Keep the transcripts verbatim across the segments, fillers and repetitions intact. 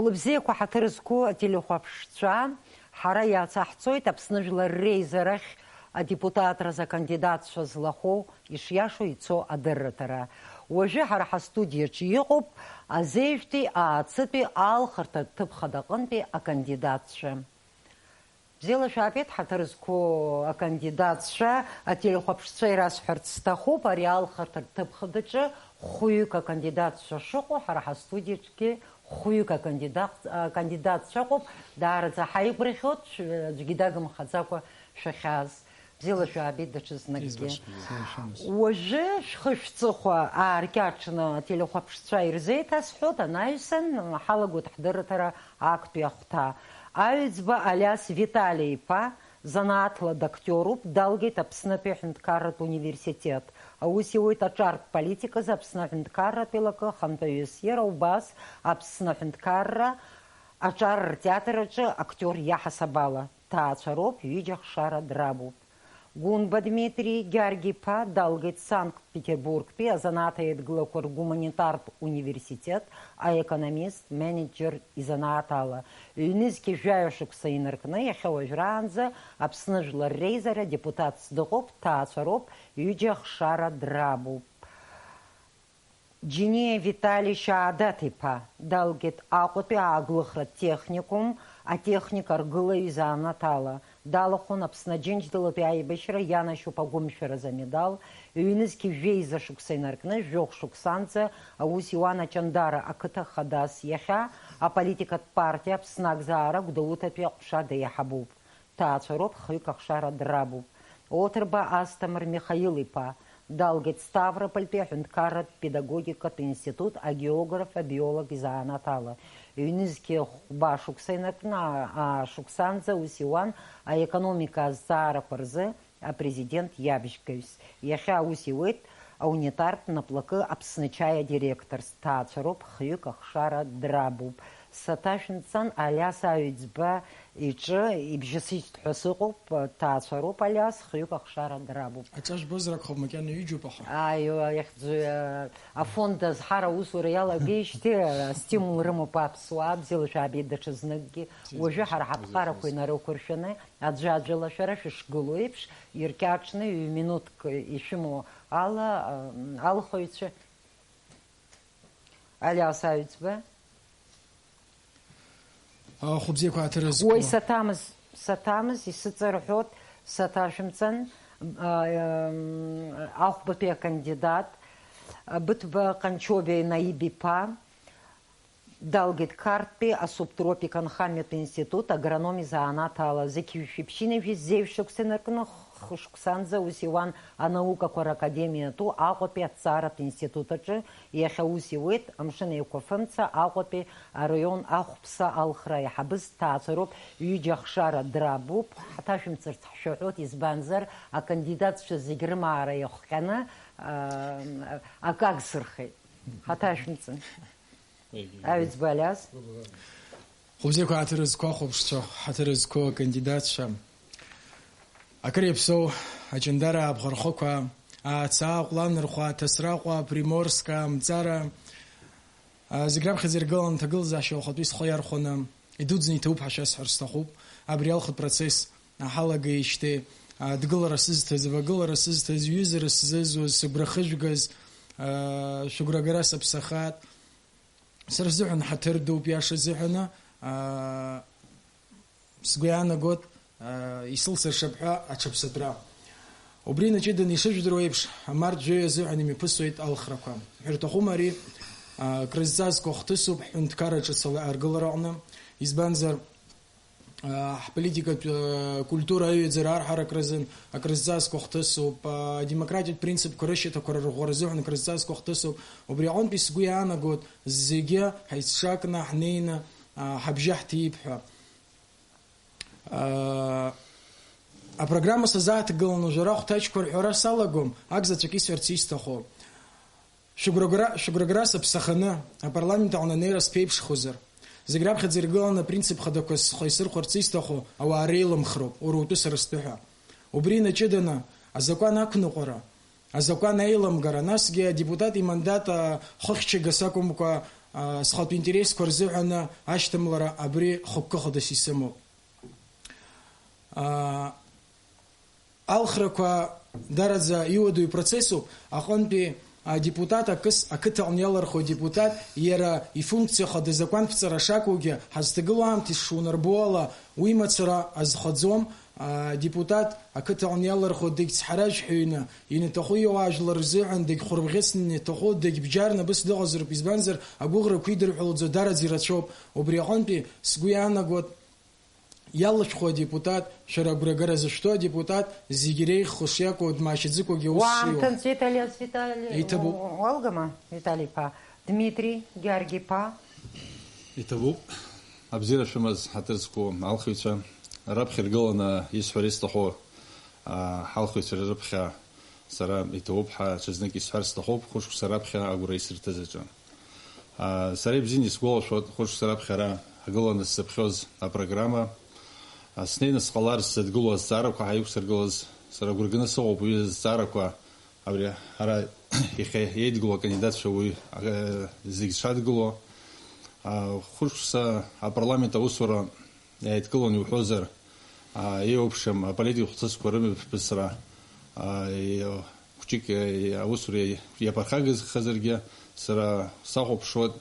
Лыбзиақәа ҳаҭыр зқәу ателехәаԥшцәа, ҳара иаацаҳҵоит Аԥсны Жәлар Реизарахь адепутатразы акандидатцәа злахәу ишиашоу ицо адырраҭара. Уажәы ҳара ҳастудиаҿы иҟоуп азеижәтәи ааӡатәи алхырҭа ҭыԥхада аҟынтәи акандидатцәа. Бзиала шәаабеит, ҳаҭыр зқәу акандидатцәа, ателехәаԥшцәа ирасҳәарц сҭахуп, ари алхырҭа ҭыԥхадаҿы хәҩык акандидатцәа шыҟоу, ҳара ҳастудиаҿгьы хәҩык акандидат-, акандидатцәа ыҟоуп, даараӡа ҳаигәырӷьоит, шә-, аӡәгьы дагымхаӡакәа шәахьааз. Бзиала шәаабеит даҽазныкгьы. Бзиала шәаабеит. Уажәы шәхы шәҵыхәа ааркьаҿны ателехәаԥшцәа ирзеиҭасҳәоит, анаҩсан ҳалагоит ҳдырраҭара актәи ахәҭа. Аҩӡба Алиас Витали-иԥа, занааҭла дактиоруп, далгеит Аԥснытәи аҳәынҭқарратә университет. Аус иуеит аҿартә политиказы Аԥсны аҳәынҭқарратә еилакы ахантәаҩыс. Иара убас Аԥсны аҳәынҭқарра аҿар ртеатр аҿы актиор иаҳасаб ала. Ҭаацәа роуп, ҩыџьа хшара драбуп. Гәынба Дмитри Гьаргь-иԥа далгеит Санкт-Петербургтәи азанааҭ еидгылақәа ргуманитартә университет аекономист-менеџьер изанааҭ ала. Ҩнызқьи жәаҩа шықәса инаркны, иахьа уажәраанӡа Аԥсны Жәлар Реизара адепутатс дыҟоуп, ҭаацәа роуп, ҩыџьа хшара драбуп. Џьениа Витали Шьаадаҭ-иԥа далгеит Аҟәатәи ааглыхратә техникум атехника аргылаҩ изанааҭ ала. Далахәын Аԥсны Аџьынџьтәылатәи аибашьра ианашьоуп агәымшәаразы амедал, ҩнызқьи жәеиза шықәса инаркны, жәохә шықәсанӡа аус иуан Аҷандара ақыҭа хадас, иахьа аполитикатә партиа Аԥсны Акзаара Гәдоуҭатәи аҟәша деиҳабуп. Ҭаацәа роуп, хҩык ахшара драбуп. Оҭырба Асҭамыр Михаил-иԥа далгеит Ставропольтәи аҳәынҭқарратә педагогикатә институт агеограф-абиолог изанааҭ ала. Ҩнызқьи хәба шықәса инаркны, аа, шықәсанӡа ус иуан аекономика азҵаарақәа рзы апрезидент иабжьгаҩс. Иахьа аус иуеит аунитартә наплакы Аԥсны Чаи адиректорс. Ҭаацәа роуп, хҩык ахшара драбуп. Саҭашәымҵан, Алиас Аҩӡба иҿы ибжьысыжьт ҳәа сыҟоуп, ҭаацәа роуп, Алиас, хҩык ахшара драбуп. Аҿа жәбозар акәхап, макьана ҩыџьоуп, аха. Аио, иахьӡу-, афонд азҳара аусура иалагеижьҭеи астимул рымоуп аԥсуаа, бзиала шәаабеит даҽазныкгьы. Бзиа, уажәы ҳара бзиа, ҳаԥҟарақәа бзиа. Инарықәыршәаны, аӡәаӡәала шәара шәышгылоу еиԥш, иркьаҿны ҩ-минуҭк ишәымоу ала, м, алхыҩцәа. Алиас Аҩӡба. Ахәыбзиақәа ааҭырызго. Уи саҭамыз, саҭамыз, исыҵарҳәот, саҭашәымҵан, а, м, ахәбатәи акандидат, а, Быҭәба Ҟанчобиа Наиб-иԥа, далгеит Қарҭтәи асубтропика анхамҩатә институт агрономи занааҭ ала. Зқьи жәшәи ԥшьынҩажәи зеижә шықәса инаркны, хышықәсанӡа ус иуан анаукақәа ракадемиа ду Аҟәатәи аҭҵааратә институт аҿы, иахьа ус иуеит Амшын Еиқәафымца Аҟәатәи араион ахәԥса алхра аиҳабыс. Ҭаацәа роуп, ҩыџьа ахшара драбуп, ҳаҭашәымҵарц ҳшәаҳәоит, избанзар, акандидатцәа зегь рымаара иахҟьаны, аа, акы агсырхеит. Ҳаҭашәымҵан. Аҩӡба Алиас. Хәыбзиақәа ҳаҭыр зқәу ахәаԥшцәа, ҳаҭыр зқәу акандидатцәа. Акыр иаԥсоу Аҷандара абӷархықәа, Ацаа, Ҟәланырхәа, Ҭасраҟәа, Приморска, Мҵара, а, зегь раԥхьаӡа иргылан аҭагылазаашьа уахатәи схы иархәаны, идуӡӡаны иҭабуп ҳәа шәасҳәар сҭахуп. Абри алхатә процесс ҳалагеижьҭеи, а, дгылара сызҭаз, вагылара сызҭаз, ҩызара сзызуз, сыгәра хыжәгаз, а, шәыгәрагара саԥсахааит. Сара сзыҳәан ҳаҭыр дууп, иаша азыҳәаны, аа, сгәы иаанагоит, аа, исылсыршап ҳәа аҽаԥсатәра. Убри инаҷыданы, ишыжәдыруа еиԥш, амарт жәаҩа азыҳәан имҩаԥысуеит алхрақәа. Ҳәа ирҭахума ари, аа, крызҵазкуа хҭысуп ҳҳәынҭқарра ҿыц ала аргылараҟны. Избанзар, аа, ҳполитикатә, аа, культура аҩаӡара арҳарак рзын акрызҵазкуа хҭысуп, аа, адемократиатә принципқәа рышьаҭақәа рырӷәӷәара азыҳәан акрызҵазкуа хҭысуп. Убри аҟынтәи сгәы иаанагоит, зегьы ҳаицҿакны ҳнеины, аа, ҳабжьы ҳҭип ҳәа. Аа, апрограмма сазааҭгыланы уажәы ара хәҭаҷқәа рҳәара салагом, акзаҵәык исҳәарц исҭаху. Шәыгәрагара, шәыгәрагара сыԥсаханы, апарламент аҟны анеира сԥеиԥшхозар, зегь раԥхьаӡа иргыланы апринцип хадақәа схы исырхәарц исҭаху ауаа реиламхроуп, уара утәы сара стәы ҳәа. Убри инаҷыданы, азакәан ақәныҟәара, азакәан аиламгара, насгьы адепутат имандат, а, хыхьчагас акәымкәа, А, схатә интересқәа рзыҳәаны ашьҭамлара абри хықәкы хадас исымоуп. А, алхрақәа дараӡа иуадаҩу процессуп, аҟынтәи адепутат акыс-, ақыҭаҟны иалырхуа адепутат иара ифункциа хада закәанԥҵара шакәугьы, ҳазҭагылоу аамҭа ишунарбо ала, уи мацара азхаӡом. Адепутат ақыҭаҟны иалырхуа дагьцҳаражәҳәаҩны, инаҭаху иуаажәлар рзыҳәан дагьхәырбӷьыцны, ианаҭаху дагьбџьарны абыс дыҟазароуп, избанзар, агәыӷрақәа идырҳәалаӡо дараӡа ирацәоуп. Убри аҟынтәи сгәы иаанагоит, иалышәху адепутат, шәара агәрагара зышәҭоу адепутат, зегьы иреиӷьхо шиакәу дмаашьаӡыкәагьы аус шиуа. Уаамҭан, Виталиас Витали-, иҭабуп. Уалгама, Витали-иԥа? Дмитри Георги-иԥа? Иҭабуп. Абзиара шәымаз, ҳаҭыр зқәу алхыҩцәа, раԥхьа иргыланы исҳәар исҭаху, аа, ҳалхыҩцәа рыԥхьа сара иҭабуп ҳәа ҽазнык исҳәар сҭахуп, хәышықәса раԥхьа агәра исырҭаз аҿы. Аа, сара ибзианы исгәалашәоит, хәышықәса раԥхьа ара ҳгыланы сзыԥхьоз апрограмма. Аа, снеины сҟалар сзыдгылоу азҵаарақәа ҳаиқәсыргылаз, сара агәра ганы сыҟоуп уи азҵаарақәа, абри ара иахьа еидгылоу акандидатцәа уаҩы, а, зегь шадгылоу. А, хәышықәса апарламент аусура иааидкылон иуҳәозар, а, еиуеиԥшым аполитика хҭысқәа рымҩаԥысра, а, и-, хәҷык, и-, аусура иаԥырхагахазаргьы, сара сахәаԥшуеит,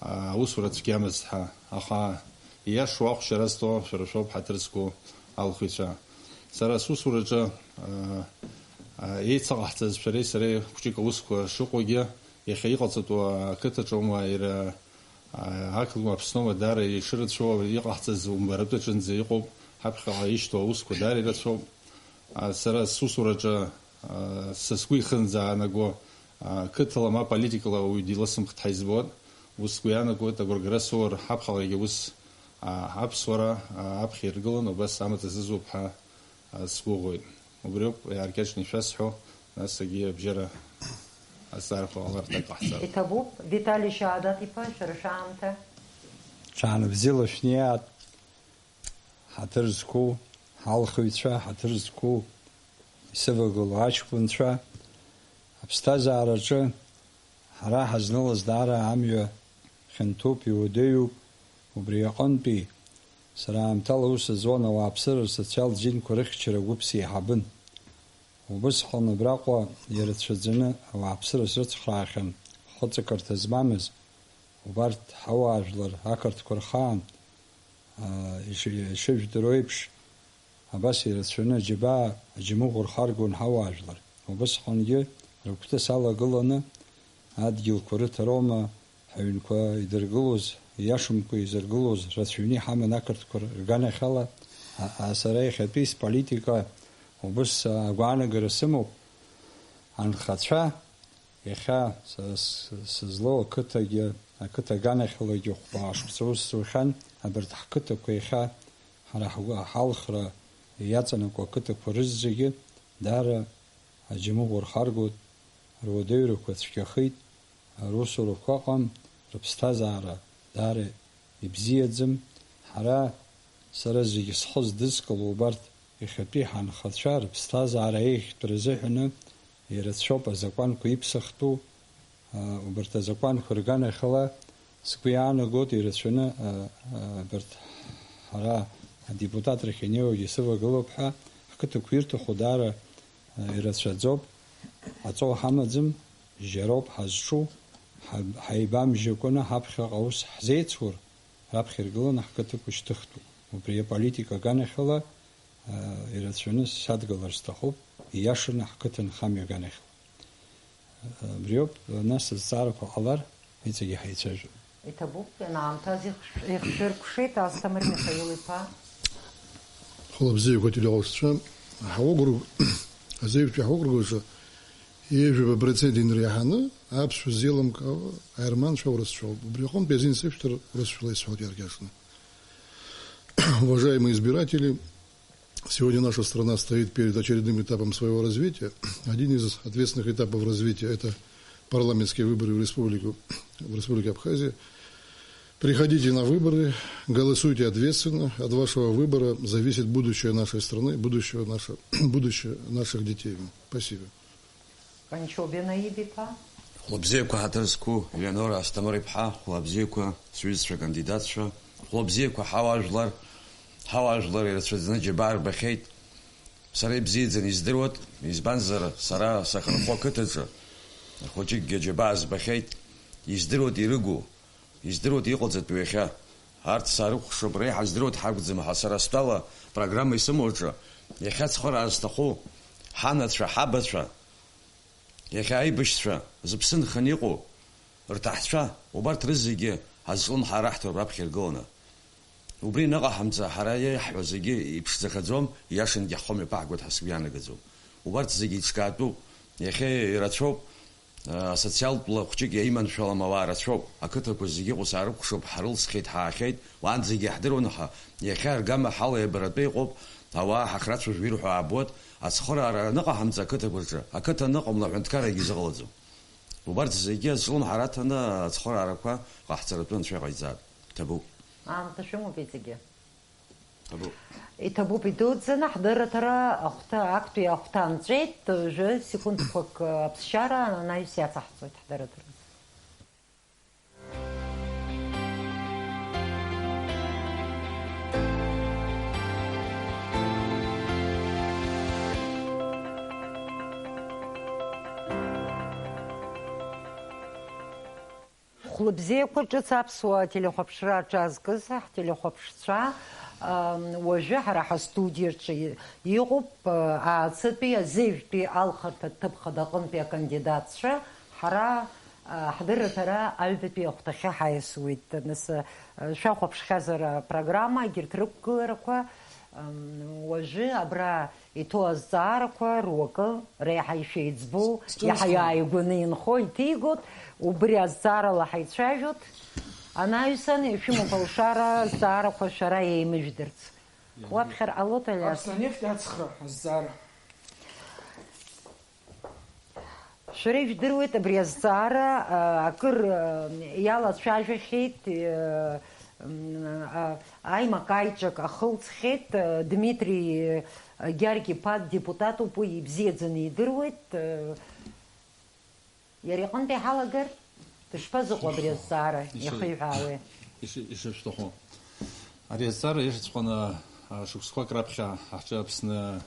а, аусура цәгьамызт ҳәа, аха ииашоу ахәшьара зҭо шәара шәоуп, ҳаҭыр зқәу алхыҩцәа. Сара сусураҿы, а, а, еицаҟаҳҵаз шәареи сареи хәҷык аусқәа шыҟоугьы, иахьа иҟаҵатәу ақыҭаҿоума, иара, а, ақалақь Аԥсноума даара ишырацәоу иҟаҳҵаз умбаратәы аҿынӡа иҟоуп, ҳаԥхьаҟа ишьҭоу аусқәа даара ирацәоуп. А, сара сусураҿы, а, са сгәы ихынӡаанаго, а, қыҭала ма политикала уаҩ дилысымхт ҳәа избоит. Ус сгәы иаанагоит, агәыргара соур, ҳаԥхьаҟагьы ус, а, аԥсуара, а, аԥхьа иргылан, убас амаҵ азызуп ҳәа, а, сгәыӷуеит. Убриоуп иааркьаҿны ишәасҳәо, насгьы абжьара азҵаарақәа ҟаларҭак ҟаҳҵап. Иҭабуп, Витали Шьаадат-иԥа, шәара шәаамҭа. Ҽаанбзиала шәниаат. Ҳаҭыр зқәу ҳалхыҩцәа, ҳаҭыр зқәу исывагылоу аҷкәынцәа, аԥсҭазаараҿы ҳара ҳазнылаз даара амҩа хьанҭоуп, иуадаҩуп, убри аҟынтәи сара аамҭала аус зуан ауааԥсыра рсоциалтә зинқәа рыхьчара агәыԥ сеиҳабын. Убысҟан абраҟа ирацәаӡаны ауааԥсыра срыцхраахьан, хыҵакырҭа змамыз, убарҭ ҳауаажәлар ақырҭқәа рхаан, аа, иши-, ишыжәдыруа еиԥш, абас ирацәаны аџьабаа, аџьамыӷәа рхаргон ҳауаажәлар. Убысҟангьы рыгәҭа салагыланы, адгьылқәа рыҭароума, ҳаҩнқәа идыргылоз, ииашамкәа изыргылоз рацәаҩны иҳаман ақырҭқәа рганахьала, а, а, сара иахьатәи сполитика убыс агәаанагара сымоуп, анхацәа, иахьа са с-, сызлоу ақыҭагьы, ақыҭа аганахьалагьы хәба шықәса ус зухьан, абарҭ ҳқыҭақәа иахьа ҳара ҳгәы, ҳалхра иаҵанакуа ақыҭақәа рызегьы даара аџьамыӷәа рхаргоит, руадаҩрақәа цәгьахеит, русурақәа ыҟам, рыԥсҭазаара даара ибзиаӡам. Ҳара, сара зегьы схы здызкыло убарҭ иахьатәи ҳанхацәа рыԥсҭазаара еиӷьтәра азыҳәаны ирацәоуп азакәанқәа иԥсахтәу, а, убарҭ азакәанқәа рганахьала сгәы иаанагоит ирацәаны, а, а, абарҭ ҳара адепутатрахь инеиуагьы сывагылоуп ҳәа, ҳқыҭақәа ирҭаху даара ирацәаӡоуп, ҳаҵоу ҳамаӡам, жьароуп ҳазҿу, ҳа-, ҳаибамжьакәаны ҳаԥхьаҟа аус ҳзеицур, раԥхьа иргыланы ҳқыҭақәа шьҭыхтәуп. Убри аполитика аганахьала, а, ирацәаны садгылар сҭахуп, ииашаны ҳқыҭа нхамҩа аганахьала. Абриоуп, нас азҵаарақәа ҟалар, иҵегьы ҳаицәажәап. Иҭабуп, ианаамҭаз ихш-, ихшәыркәшеит Асҭамыр Михаил-иԥа. Хәылбзиақәа телеҟәшацәа, ҳаугәыргә-, азеиԥшәа ҳаугәыргәаҿы ҩажәа процент инреиҳаны аԥсшәа зеилымкаауа аерманцәа урысцәоуп. Убри аҟынтә иазин сышәҭар урысшәала исҳәоит иаркьаҿны. Уважаемые избиратели, Сегодня наша страна стоит перед очередным этапом своего развития. Один из ответственных этапов развития — это парламентские выборы в Республику, в Республике Абхазия. Приходите на выборы, голосуйте ответственно. От вашего выбора зависит будущее нашей страны, будущее наше-, будущее наших детей. Спасибо. Ҟанчобиа Наиб-иԥа. Хәлабзиақәа ҳаҭыр зқәу Елеонора Асҭамыр-иԥҳа, хәлабзиақәа сҩызцәа кандидатцәа, хәлабзиақәа ҳауаажәлар, ҳауаажәлар ирацәаӡаны џьабаа рбахьеит. Сара ибзиаӡаны издыруеит, избанзар, сара сахьынхо ақыҭаҿы хәыҷыкгьы џьабаа збахьеит, издыруеит ирыгу, издыруеит иҟаҵатәу иахьа. Арҭ саарыкәхшоуп, реиҳа здыруеит ҳакәӡам ҳәа, сара стәала программа исымоу аҿы, иахьа ацхыраара зҭаху ҳанацәа, ҳабацәа, иахьа аибашьцәа, зыԥсы нханы иҟоу рҭаҳцәа, убарҭ рызегьы ҳазҿлымҳара ҳҭоуп раԥхьа иргыланы. Убри аныҟаҳамҵа, ҳара иаҳҳәо зегьы иԥшӡахаӡом, ииашангьы ҳхы мҩаԥаҳгоит ҳәа сгәы иаанагаӡом. Убарҭ зегьы еиҿкаатәуп, иахьа ирацәоуп, асоциалтә бла хәҷык иаиманшәалам ауаа рацәоуп, ақыҭақәа зегьы иҟоу саарыкәхшоуп, ҳрылсхьеит, ҳаахьеит, уаанӡагьы иаҳдыруан, аха иахьа аргама ҳалеибаратәы иҟоуп, ауаа ҳахьрацәажәо ирҳәо аабоит, ацхыраара аныҟаҳамҵа ақыҭақәа рҿы, ақыҭа аныҟамла аҳәынҭқаррагьы изыҟалаӡом. Убарҭ зегьы азҿлымҳара аҭаны ацхыраарақәа ҟаҳҵаратәы анцәа иҟаиҵааит. Иҭабуп. Аамҭа шәымоуп иҵегьы. Иҭабуп. Иҭабуп идуӡӡаны, ҳдырраҭара ахәҭа, актәи ахәҭа анҵәеит, жәа секундқәак аԥсшьара анаҩс иацаҳҵоит ҳдырраҭара. Хәлыбзиақәа ҿыц аԥсуа телехәаԥшра аҿазкыз ҳтелехәаԥшцәа, ам, уажәы ҳара ҳастудиаҿы и-, иҟоуп, а, ааӡатәи азеижәтәи алхырҭа ҭыԥ хадаҟынтәи акандидатцәа, ҳара, а, ҳдырраҭара аҩбатәи ахәҭахьы ҳаиасуеит. Нас, а, шәахәаԥшхьазар апрограмма, егьырҭ рықәгыларақәа, ам, уажәы абра иҭоу азҵаарақәа руакы, реиҳа ишәеиҵбу, Сҿынасхоит. Иаҳа иааигәаны инхо иҭигоит, убри азҵаарала ҳаицәажәоит. Анаҩсан, ишәымоуп алшара азҵаарақәа шәара еимыжәдырц. Уаԥхьар ҟалоит, Алиас? Аԥсны анефть ацхра азҵаара. Шәара ижәдыруеит абри азҵаара, а, акыр, а, иалацәажәахьеит, а, м, а, аимак-аиҿак ахылҵхьеит, а, Дмитри, а, Гьаргь-иԥа депутатуп, уи ибзиаӡаны идыруеит, а, иара иҟынтә иҳалагар, дышԥазыҟоу абри азҵаара Иши-, иахиҳәаауеи? иши-, ишышәҭаху. Ари азҵаара иашаҵәҟьаны, а, шықәсқәак раԥхьа ҳҿы Аԥсны, а,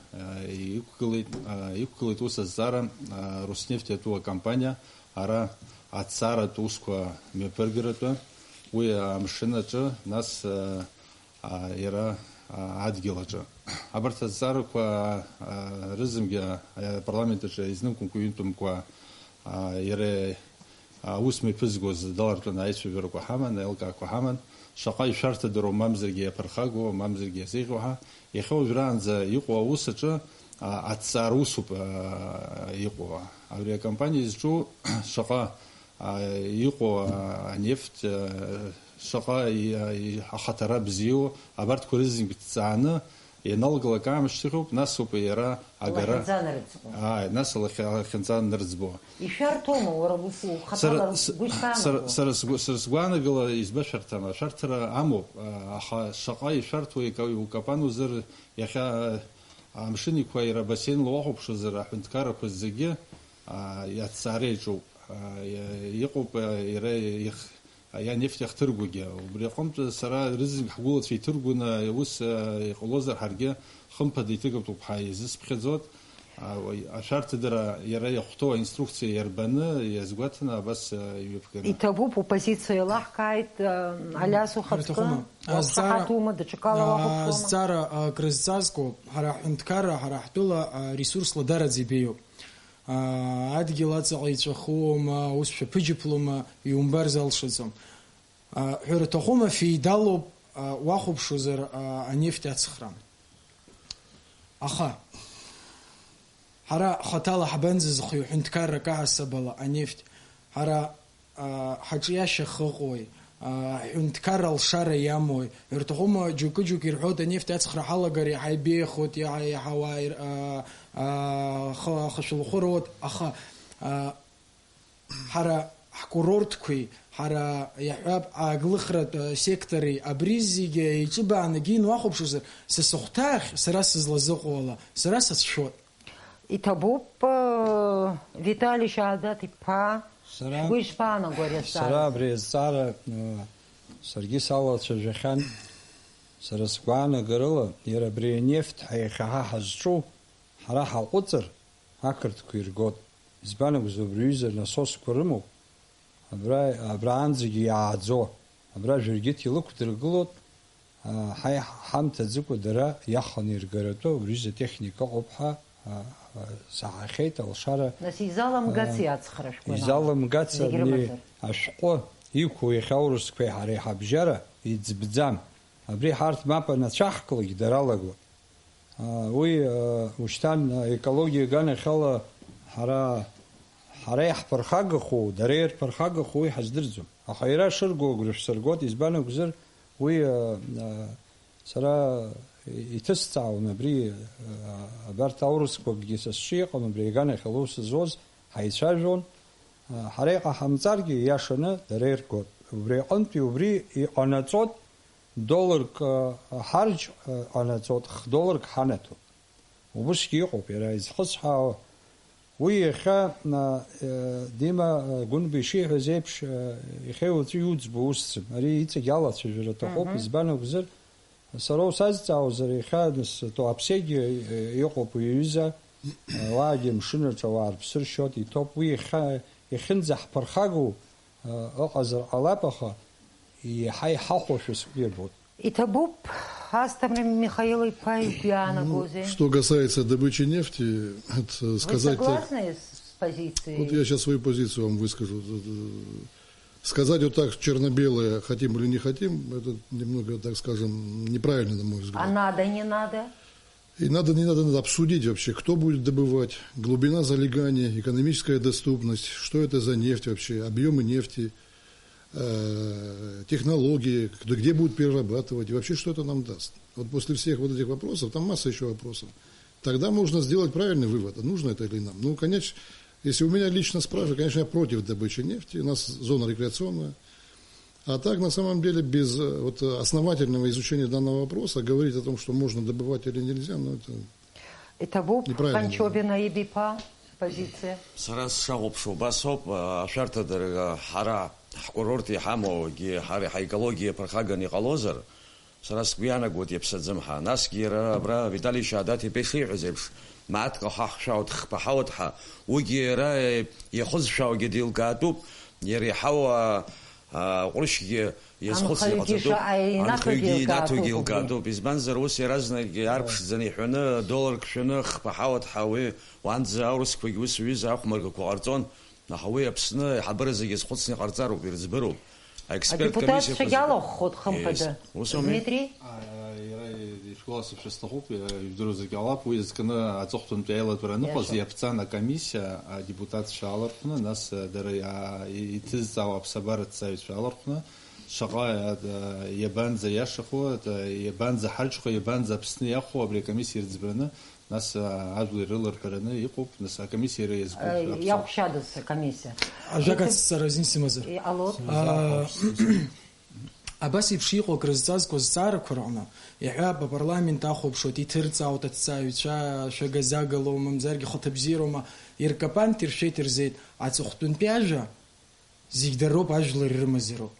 иқәгылеит, а, иқәгылеит ус азҵаара, а, Роснефть атәыла акомпаниа ара аҭҵааратә усқәа мҩаԥыргаратәы, уи амшын аҿы, нас, а, а, иара, а, адгьыл аҿы. Абарҭ азҵаарақәа, а, рызынгьы, а, апарламент аҿы изнымкәамкәа, иҩынтәымкәа, а, иара аус мҩаԥызгоз далартәаны аицәажәарақәа ҳаман, аилкаақәа ҳаман, шаҟа ишәарҭадароу, мамзаргьы иаԥырхагоу, мамзаргьы иазеиӷьу ҳәа, иахьа уажәраанӡа иҟоу аус аҿы, а, аҭҵаара усуп, а, иҟоу. Абри акомпаниа изҿу шаҟа, а, иҟоу, а, анефть, а, шаҟа и-, а, и-, ахаҭара бзиоу, абарҭқәа рызегь ҭҵааны, ианалгалак аамышьҭахьоуп, нас ауп иара агара. Лахьынҵа нарыӡбо. Ааи, нас лахьа-, лахьынҵа нарыӡбо. Ишәарҭоума, уара, ус ухаҭала Сара, с-, гәышьҭаанагоу? сара, сара сгәы, сара сгәаанагала избашәарҭам, ашәарҭара амоуп, а, аха шаҟа ишәарҭоу ика-, иукапанузар, иахьа, а, амшын иқәа иара абасеинла уахәаԥшуазар, аҳәынҭқаррақәа зегьы, а, иаҭҵаара иаҿуп. А, иа-, иҟоуп, а, иара их-, Аиа нефть иахҭыргогьы. Убри аҟынтә сара рызегь ҳгәылацәа иҭыргоны ус, э, иҟалозар ҳаргьы хымԥада иҭыгатәуп ҳәа изысԥхьаӡоит. А, уи ашәарҭадара иара иахәҭоу аинструкциа иарбаны, иазгәаҭаны абас, э, имҩаԥганы. Иҭабуп, упозициа еилаҳкааит, э, Алиас, ухаҭкы. Ирҭахума? Уақәшаҳаҭума, Азҵаара, даҽакала а, уахәаԥшуама? Азҵаара, а, крызҵазкуа, ҳара ҳҳәынҭқарра, ҳара ҳтәыла, а, ресурсла дараӡа ибеиоуп. Аа, адгьыл аҵаҟа иҵәахума, ус шәаԥыџьаԥлома, иумбар залшаӡом. Аа, ҳәара аҭахума, феидалоуп, аа, уахәаԥшуазар, аа, анефть ацхра. Аха, ҳара хаҭала ҳабанӡазхиоу ҳәынҭқаррак аҳасабала анефть? Ҳара, аа, ҳаҿиашьа хыҟои, аа, ҳҳәынҭқарра алшара иамои? Ирҭахума, џьоукы-џьоукы ирҳәоит, анефть ацхра ҳалагар иаҳа ибеиахоит, иаҳа, иаҳа ауаа ир-, аа, аа, х-, хашәалахәы роуеит, аха, аа, ҳара ҳкурортқәеи, ҳара, иаҳҳәап, ааглыхратә, аа, сектори абри зегьы еиҿыбааны егьа инуахәаԥшуазар, са сыхәҭаахь, сара сызлазыҟоу ала, сара сацәшәоит. Иҭабуп, э, Витали Шьаҳадаҭ-иԥа, Сара, шәгәы ишԥаанаго ари сара азҵаара? Абри азҵаара, э, саргьы салацәажәахьан. Сара сгәаанагарыла, иара абри анефт ҳәа иахьа ҳа ҳазҿу, ҳара ҳаҟәыҵыр, ақырҭқәа иргоит. Избан акәзар, убри аҩыза насосқәа рымоуп. Абра, абраанӡагьы иааӡо, абра жәыргьыҭ илықәдыргылоит, а, ҳаи-, ҳамҭаӡыкәа дара иаханы иргаратәы, убри аҩыза техника ыҟоуп ҳәа, а, а, саҳахьеит алшара. Нас изаламгац, а, иацхраа шәгәанала. Изаламгац зегь абни рымазар. Ашәҟәы иқәу иахьа аурысқәеи ҳареи ҳабжьара иӡбӡам. Абри ҳарҭ мап анацәаҳклак, дара алагоит. Уи, ушьҭан, аекологиа аганахьала ҳара, ҳара иаҳԥырхагахоу, дара ирԥырхагахоу уи ҳаздырӡом. Аха иара шырго агәра шәсыргоит, избан акәзар, уи, сара иҭысҵаауан абри, абарҭ аурысқәакгьы са сҿы иҟан, убри аганахьала аус зуаз, ҳаицәажәон. Ҳара иҟаҳамҵаргьы, ииашаны, дара иргоит. Убри аҟынтәи убри иҟанаҵоит, долларк, ы, ҳарџь, ы, ҟанаҵоит, х-долларк ҳанаҭоит. Убысгьы иҟоуп иара изхысҳәаауа. Уи иахьа, ы, ы, Дима, ы, Гәынба ишиҳәаз еиԥш, ы, иахьеи уаҵәи иуӡбо усӡам. Ари иҵегь алацәажәара аҭахуп, мгм, избан акәзар, сара усазҵаауазар, иахьа нас, то, аԥсегьы, ы, иҟоуп уи аҩыза, ы, уаагьы амшын аҿы ауаа рԥсы ршьоит, иҭоуп. Уи иахьа, иахьынӡаҳԥырхагоу, ы, ыҟазар ҟалап, аха еиҳа иҳахәошәа сгәы иабоит. Иҭабуп, Асҭамыр Михаил-иԥа, игәы иаанагозеи? Ну, что касается добычи нефти, это, вы сказать так, согласны с позицией? Вот я щас свою позицию вам выскажу. Э, сказать вот так, черно-белое, хотим или не хотим, это немного, так скажем, неправильно, на мой взгляд. А надо, не надо? И надо, не надо, надо обсудить вообще, кто будет добывать, глубина залегания, экономическая доступность, что это за нефть вообще, объёмы нефти, э, технологии, кто, где будут перерабатывать, и вообще, что это нам даст. Вот после всех вот этих вопросов, там масса ещё вопросов, тогда можно сделать правильный вывод, а нужно это или нам. Ну, конечно, если у меня лично спрашивают, конечно, я против добычи нефти, у нас зона рекреационная. А так, на самом деле, без, э, вот, э, основательного изучения данного вопроса говорить о том, что можно добывать или нельзя, ну, это неправильно. Иҭабуп, Ханчобина Ибиԥа, позициа. Сара сшахәаԥшуа убас ауп, а, ашәарҭадара ҳара ҳкурорт иҳамоугьы, ҳара ҳаекологиа ԥырхаганы иҟалозар, сара сгәы иаанагоит иаԥсаӡым ҳәа. Насгьы иара абра Витали Шьадаҭ-иԥа ишиҳәаз еиԥш, мааҭк ахаҳшәаауеит, хԥа ҳауеит ҳәа, уигьы иара, э, иахызшәааугьы деилкаатәуп, иара иҳауа, а, ҟәрышьгьы иазхәыцны иҟаҵатәуп. Анхаҩгьы шаҟа инаҭогьы Анхаҩгьы инаҭогьы еилкаатәуп убри. Еилкаатәуп. Избанзар, ус иаразнакгьы иаарԥшӡаны иҳәаны, долларк шәаны, хԥа ҳауеит ҳәа, уи уанӡа аурысқәагьы ус ҩыза ахәмаргақәа ҟарҵон. Аха уи Аԥсны аиҳабыра зегьы иазхәыцны иҟарҵароуп, ирыӡбыроуп. Аексперт комиссиақәа зегьы. Адепутатцәагьала ҳхәы хымԥада. Ес, ус ауми? Дмитри? А, иара ишәгәаласыршәа сҭахуп, иара ижәдыруа зегьы ҟалап, уи зкны аҵыхәтәантәи аиалатәара аныҟаз, иаԥҵан акомиссиа, адепутатцәа алархәны, нас, а, дара, а, и-, иҭызҵаауа аԥсабаратә ҵаҩцәа алархәны, шаҟа, а, иабанӡа иашахо, а, иабанӡа ҳарџьхо, иабанӡа Аԥсны иахәо, абри акомиссиа ирыӡбараны, Нас, а, ажәлар ирыларҳәараны иҟоуп, нас, акомиссиа иара иазку Э, шәаԥҵоуп. Иақәшәадаз акомиссиа? Ажәак ацҵара азин сымазар. Иҟалоит. Аа, абас еиԥш иҟоу акрызҵазкуа зҵаарақәа рҟны, иаҳҳәап, апарламент ахәаԥшуеит, иҭырҵаауеит аҭҵааҩцәа, шәага-загала, мамзаргьы хыҭабзиароума, иркапант, иршәеит, ирзеит, аҵыхәтәантәи ажәа, Зегь дара роуп, ажәлар ирымазароуп.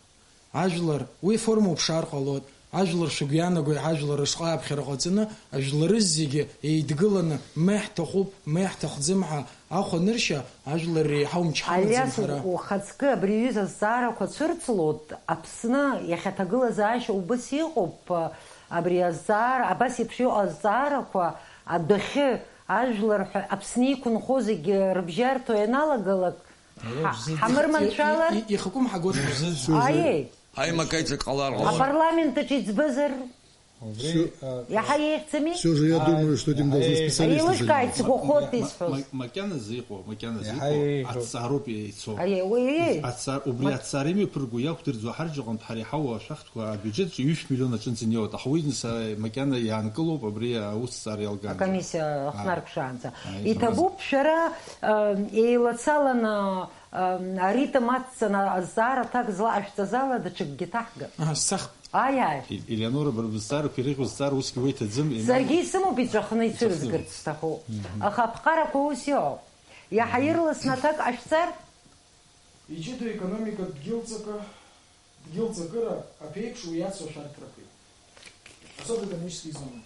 Ажәлар, уи форма уԥшаар ҟалоит, ажәлар шәыгәы иаанаго еиҳа ажәлар рышҟа аԥхьара ҟаҵаны, ажәлар зегьы еидгыланы, ма иаҳҭахуп, ма иаҳҭахӡам ҳәа ахә аныршьа, ажәлар реиҳа умчҳанаӡам. Алиас, ҳара. Ухаҵкы абри аҩыза азҵаарақәа цәырҵлоит, Аԥсны иахьа аҭагылазаашьа убас иҟоуп, абри азҵаара, абас еиԥш иҟоу азҵаарақәа адәахьы ажәлар ҳәа Аԥсны иқәынхо зегьы рыбжьарҭо ианалагалак, Ҳа-, ҳамырманшәалар? И-, и-, ихакәым ҳагоит. Аиеи. Аимак аиҿак ҟалар ҟалоит. Апарламент аҿы иӡбазар? Убри, Всё. А, иаҳа еиӷьӡами? Всё же я думаю, что этим должны специалисты заниматься. Еилыскааит сгәахәуеит исҳәоз. Ма-, ма-, макьаназы иҟоу, макьаназы иҟоу, иаҳа еиӷьуп. Аҭҵаароуп еицәоу. Аиеи, уи, уи. Аҭҵаа-, убри ма- аҭҵаара имҩаԥырго иақәдырӡуа ҳарџьаҟынтә ҳара иҳауа ашәахтәқәа абиуџьетаҿы ҩышә миллион аҿынӡа инеиуеит. Аха уи нас, а, макьана иаанкылоуп абри аусҭҵаара иалган. Акомиссиа ахнарк шаанӡа. Аиеи, иҭабуп, шәара, э, еилацаланы, э, аритм ацҵаны азҵаара аҭак злаҟашәҵаз ала даҽакгьы ҭаҳгап. Аҳа, сцахп. Ааи, ааи. Е-, Елеонора, бара бызҵаарақәа ирыӷьу зҵаара усгьы уеиҭаӡам, Ели-, Саргьы исымоуп иҵәахны ицәырызгарц сҭаху. Мгм. Аха аԥҟарақәа ус иҟоуп. Иаҳа ирласны аҭак ҟашәҵар, Иҷыдоу аекономикатә дгьылҵакы, дгьылҵакыра аԥеиԥш уи иацу ашәарҭарақәеи. Особо экономические зоны.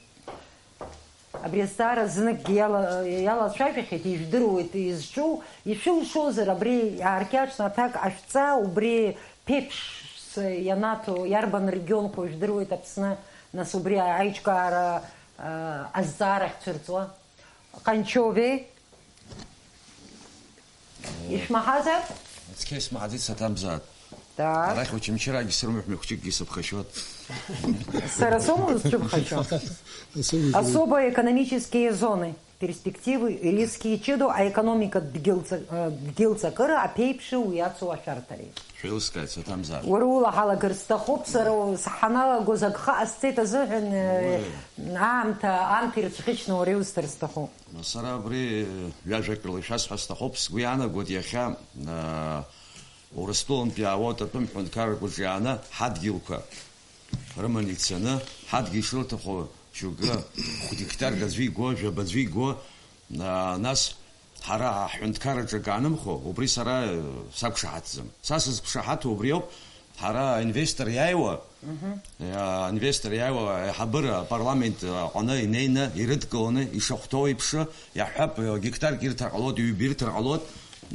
Абри азҵаара зныкгьы иала-, иалацәажәахьеит, ижәдыруеит изҿу, ишәылшозар, абри иааркьаҿны аҭак ҟашәҵа, убри ԥеиԥш ианаҭо иарбан регионқәа ижәдыруеит Аԥсны, нас убри аиҿкаара, а, азҵаара ахьцәырҵуа? Ҟанчове? Ишәмаҳазар? Цқьа исмаҳаӡеит, саҭамзаат. Так. Арахь Очамчыраагьы срымҳәми, хәҷыкгьы сыԥхашьоит. Сара соума узцәыԥхашьо? Особо экономические зоны, перспективы, риски иҷыдоу аекономикатә дгьылҵа-, э, дгьылҵакыра аԥеиԥши уи иацу ашәарҭареи. Шәеилыскааит, саҭамзаат. Уара улаҳалагар сҭахуп, сара у-, сҳаналагоз агха ҟасҵеит азыҳәан, э, Уи. аамҭа, аамҭа ирцәӷьычны уара иусҭар сҭахуп. Сара абри, э, ҩажәак рыла ишәасҳәар сҭахуп, сгәы иаанагоит иахьа, э, Урыстәылантә иаауа атәым ҳәынҭқаррақәа рҿы иааны ҳадгьылқәа рыманы ицаны, ҳадгьыл шрыҭаху шьоукы хә-, гектарк аӡәы иго, жәаба аӡәы иго, а, нас ҳара ҳҳәынҭқарраҿы акы аанымхо, убри сара, э, сақәшаҳаҭӡам. Са сызқәшаҳаҭу убри ауп, ҳара аинвестор иааиуа, Мгм. а, аинвестор иааиуа аиҳабыра апарламент аҟны инеины, ирыдкыланы, ишахәҭоу еиԥш, иаҳҳәап, э, гектарк ирҭар ҟалоит, ҩба ирҭар ҟалоит,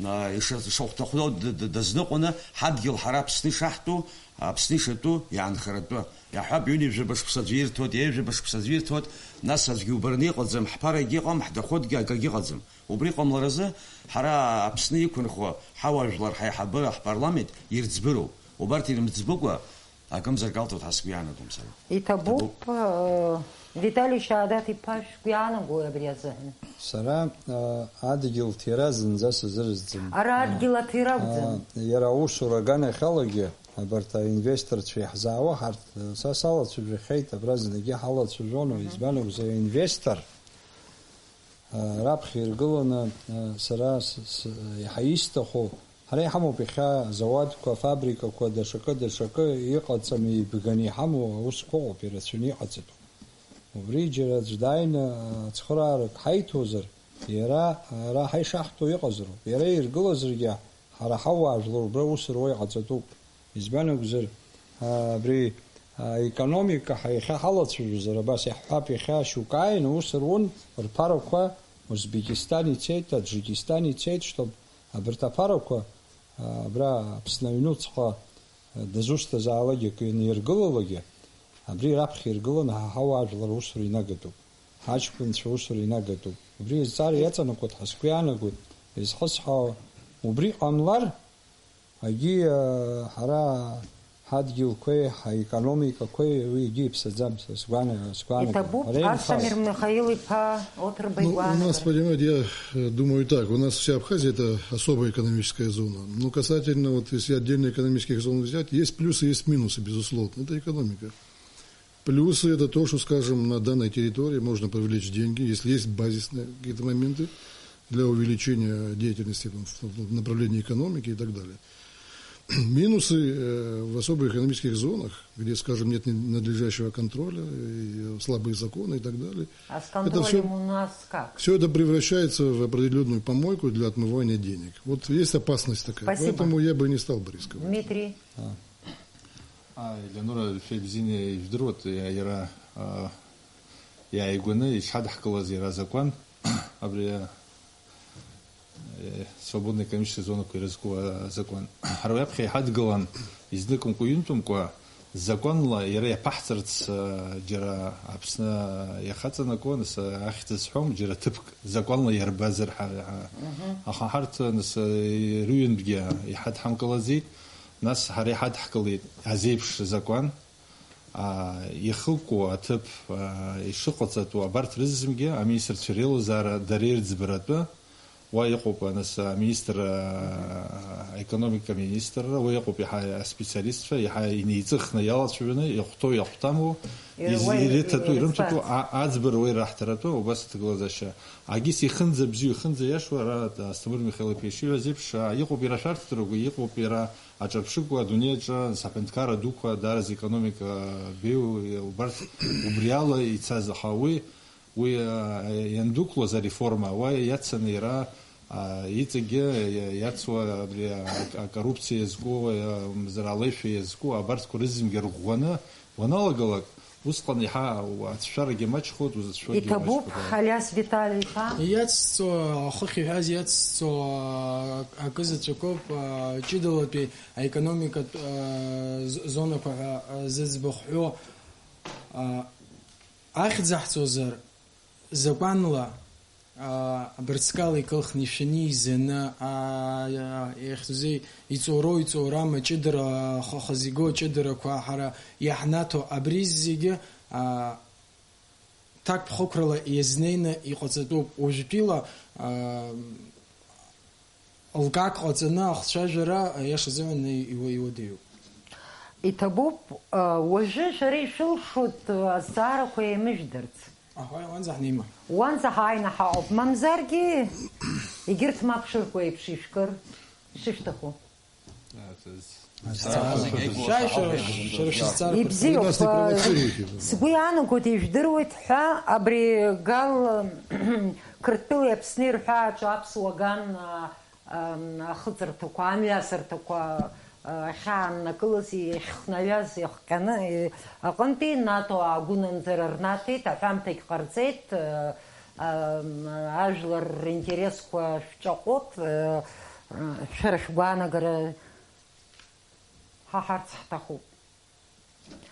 а, иша-, ишахәҭахәҭоу д-, д-, дазныҟәаны, ҳадгьыл ҳара Аԥсны ишаҳтәу, Аԥсны ишатәу иаанхаратәы. Иаҳҳәап, ҩынҩажәаба шықәса аӡәы ирҭоит, ҩажәаба шықәса аӡәы ирҭоит, нас аӡәгьы убараны иҟаӡам, ҳԥарагьы ыҟам, ҳдоходгьы акагьы ыҟаӡам. Убри ҟамларазы, ҳара Аԥсны иқәынхо ҳауаажәлар ҳаиҳабыра, ҳпарламент ирӡбыроуп. Убарҭ ирымӡбыкәа акымзарак алҭоит ҳәа сгәы иаанагом сара. Иҭабуп, Иҭабуп. Э, Витали Шьадаҭ-иԥа, шәгәы иаанагои абри азыҳәан? Сара, э, адгьыл ҭира зынӡа сазырӡӡом. Ара адгьыл аҭира акәӡам. Э, иара аусура аганахьалагьы, абарҭ аинвесторцәа иаҳзаауа ҳарҭ, э, са салацәажәахьеит, абра зынгьы ҳалацәажәон, Мгм. избан акәзар, аинвестор, э, раԥхьа иргыланы, э, сара с-, с-, иаҳа исҭаху, ҳара иҳамоуп иахьа азауадқәа, афабрикақәа, даҽакы, даҽакы иҟаҵам, еибганы иҳамоу аусқәа ыҟоуп, ирацәаны иҟаҵатәуп. Убри џьара аӡә дааины, а, цхыраарак ҳаиҭозар, иара, ара ҳаишаҳҭо иҟазароуп. Иара иргылазаргьы, ҳара ҳауаажәлар убра ус руа иҟаҵатәуп. Избан акәзар, а, абри, а, аекономика ҳа иахьа ҳалацәажәозар, абас иаҳҳәап, иахьа шьоук ааины ус руун, рԥарақәа Узбекистан ицеит, Таджикистан ицеит, чтоб абарҭ аԥарақәа, а, абра Аԥсны аҩнуҵҟа дызусҭазаалакгьы, акы ианиргылалакгьы, абри раԥхьа иргыланы ҳа ҳауаажәлар аусура инагатәуп, ҳаҷкәынцәа аусура инагатәуп. Убри азҵаара иаҵанакуеит ҳәа сгәы иаанагоит, изхысҳәаауа убри ҟамлар, агьи, э, ҳара ҳадгьылқәеи ҳаекономикақәеи уи егьи иԥсаӡам, са сгәана-, сгәаанагара. Иҭабуп, Ҳара Асҭамыр инхаз. Михаил-иԥа Оҭырба Ну, у нас, игәаанагара. Понимаете, я, э, думаю так, у нас вся Абхазия — это особая экономическая зона. Но касательно, вот, если отдельно экономических зон взять, есть плюсы, есть минусы, безусловно. Это экономика. Плюсы — это то, что, скажем, на данной территории можно привлечь деньги, если есть базисные какие-то моменты для увеличения деятельности там, в, в направлении экономики и так далее. Минусы, э, в особых экономических зонах, где, скажем, нет ни-, надлежащего контроля, и слабые законы и так далее. А с Это всё контролем у нас как? Всё это превращается в определённую помойку для отмывания денег. Вот есть опасность такая. Спасибо. Поэтому я бы не стал бы рисковать. Дмитрий. А, Елеонора, шәа ибзианы ижәдыруеит, иа-, иара, а, иааигәаны ишҳадҳкылаз иара азакәан, абри, а, э, свободная экономическая зонақәа ирызку азакәан. Ҳара уи аԥхьа иҳадгылан, изныкымкәа-ҩынтәымкәа, закәанла иара иаԥаҳҵарц, а, џьара Аԥсны иахаҵанакуан, ас-, ахьӡ азҳәом, џьара ҭыԥк закәанла иарбазар ҳәа, ҳәа. Мгм. Аха ҳарҭ, нас, рыҩынтәгьы иҳадҳамкылаӡеит. Нас ҳара иҳадҳкылеит азеиԥш закәан, аа, ихықәу аҭыԥ, аа, ишыҟаҵатәу абарҭ рызегьы аминистрцәа реилазаара дара ирӡбаратәы, уа иҟоуп, нас, аминистр, аа, аекономика министрра, уа иҟоуп иаҳа аспециалистцәа, иаҳа инеиҵыхны иалацәажәаны, ихәҭоу, иахәҭаму, Ир-, из-, уа ириҭатәу, ирымҭатәу иреспект. А-, аӡбара уа ираҳҭаратәы, убас аҭагылазаашьа. Агьыс ихынӡа бзиоу, ихынӡа иашоу, ара Асҭамыр Михаил-иԥа ишиҳәаз еиԥш, а, иҟоуп иара ашәарҭадрақәа, иҟоуп иара аҿырԥшыгақәа адунеи аҿы, нас аҳәынҭқарра дуқәа, даараӡа аекономика беиоу, убарҭ убриала ицаз, аха уи, уи, а, иандәықәлоз ареформа, уа иаццаны иара, а, иҵегьгьы иа-, иацу абри а-, акоррупциа иазку, а, мзар алеишәа иазку, абарҭқәа рызегьы рӷәӷәаны уаналагалак, усҟан иаҳа ацәшәарагьы маҷхоит, узыцәшәогьы Иҭабуп, маҷхоит. Алиас Витали-иԥа. Иацҵо, ахыхь иҳәаз иацҵо, а, акы заҵәыкоуп, а, ҷыдалатәи аекономикатә, а, з-, зонақәа ҳәа, а, зыӡбахә ҳәо, а, ахьӡаҳҵозар, закәанла, аа, абырҵкала икылхны ишәаны изаны, аа, иахьӡузеи, иҵоуроу, иҵоурам аҷыдара, х-, хазы игоу аҷыдарақәа ҳара иаҳнаҭо, абри зегьы, аа, ҭакԥхықәрала иазнеины иҟаҵатәуп. Уажәтәила, аа, лкак ҟаҵаны ахцәажәара, аиаша азыҳәан, иуа-, иуадаҩуп. Иҭабуп, уажәы шәара ишәылшоит азҵаарақәа еимыжәдарц. Аҳаи, уанӡа ҳнеима. Уанӡа ҳааины ҳаҟоуп. Мамзаргьы, егьырҭ ма ԥшырқәа еиԥш ишәкыр, шышәҭаху. Шәааи, шәара, шәара шәызҵаарақәа. Ибзиоуп. Сгәы иаанагоит, ижәдыруеит ҳәа, абри Гал Қырҭтәылеи Аԥсни рҳәааҿы аԥсуа ган, а, ам, ахыҵырҭақәа, амҩасырҭақәа, а, ахьааннакылаз, иахьхнаҩаз, иахҟьаны, и-, аҟынтәи НАТО агәынамӡара рнаҭеит, аҳәамҭагь ҟарҵеит, а, ам, ажәлар ринтересқәа шәҿаҟәыт, а, а, шәара шәгәаанагара ҳаҳарц ҳҭахуп.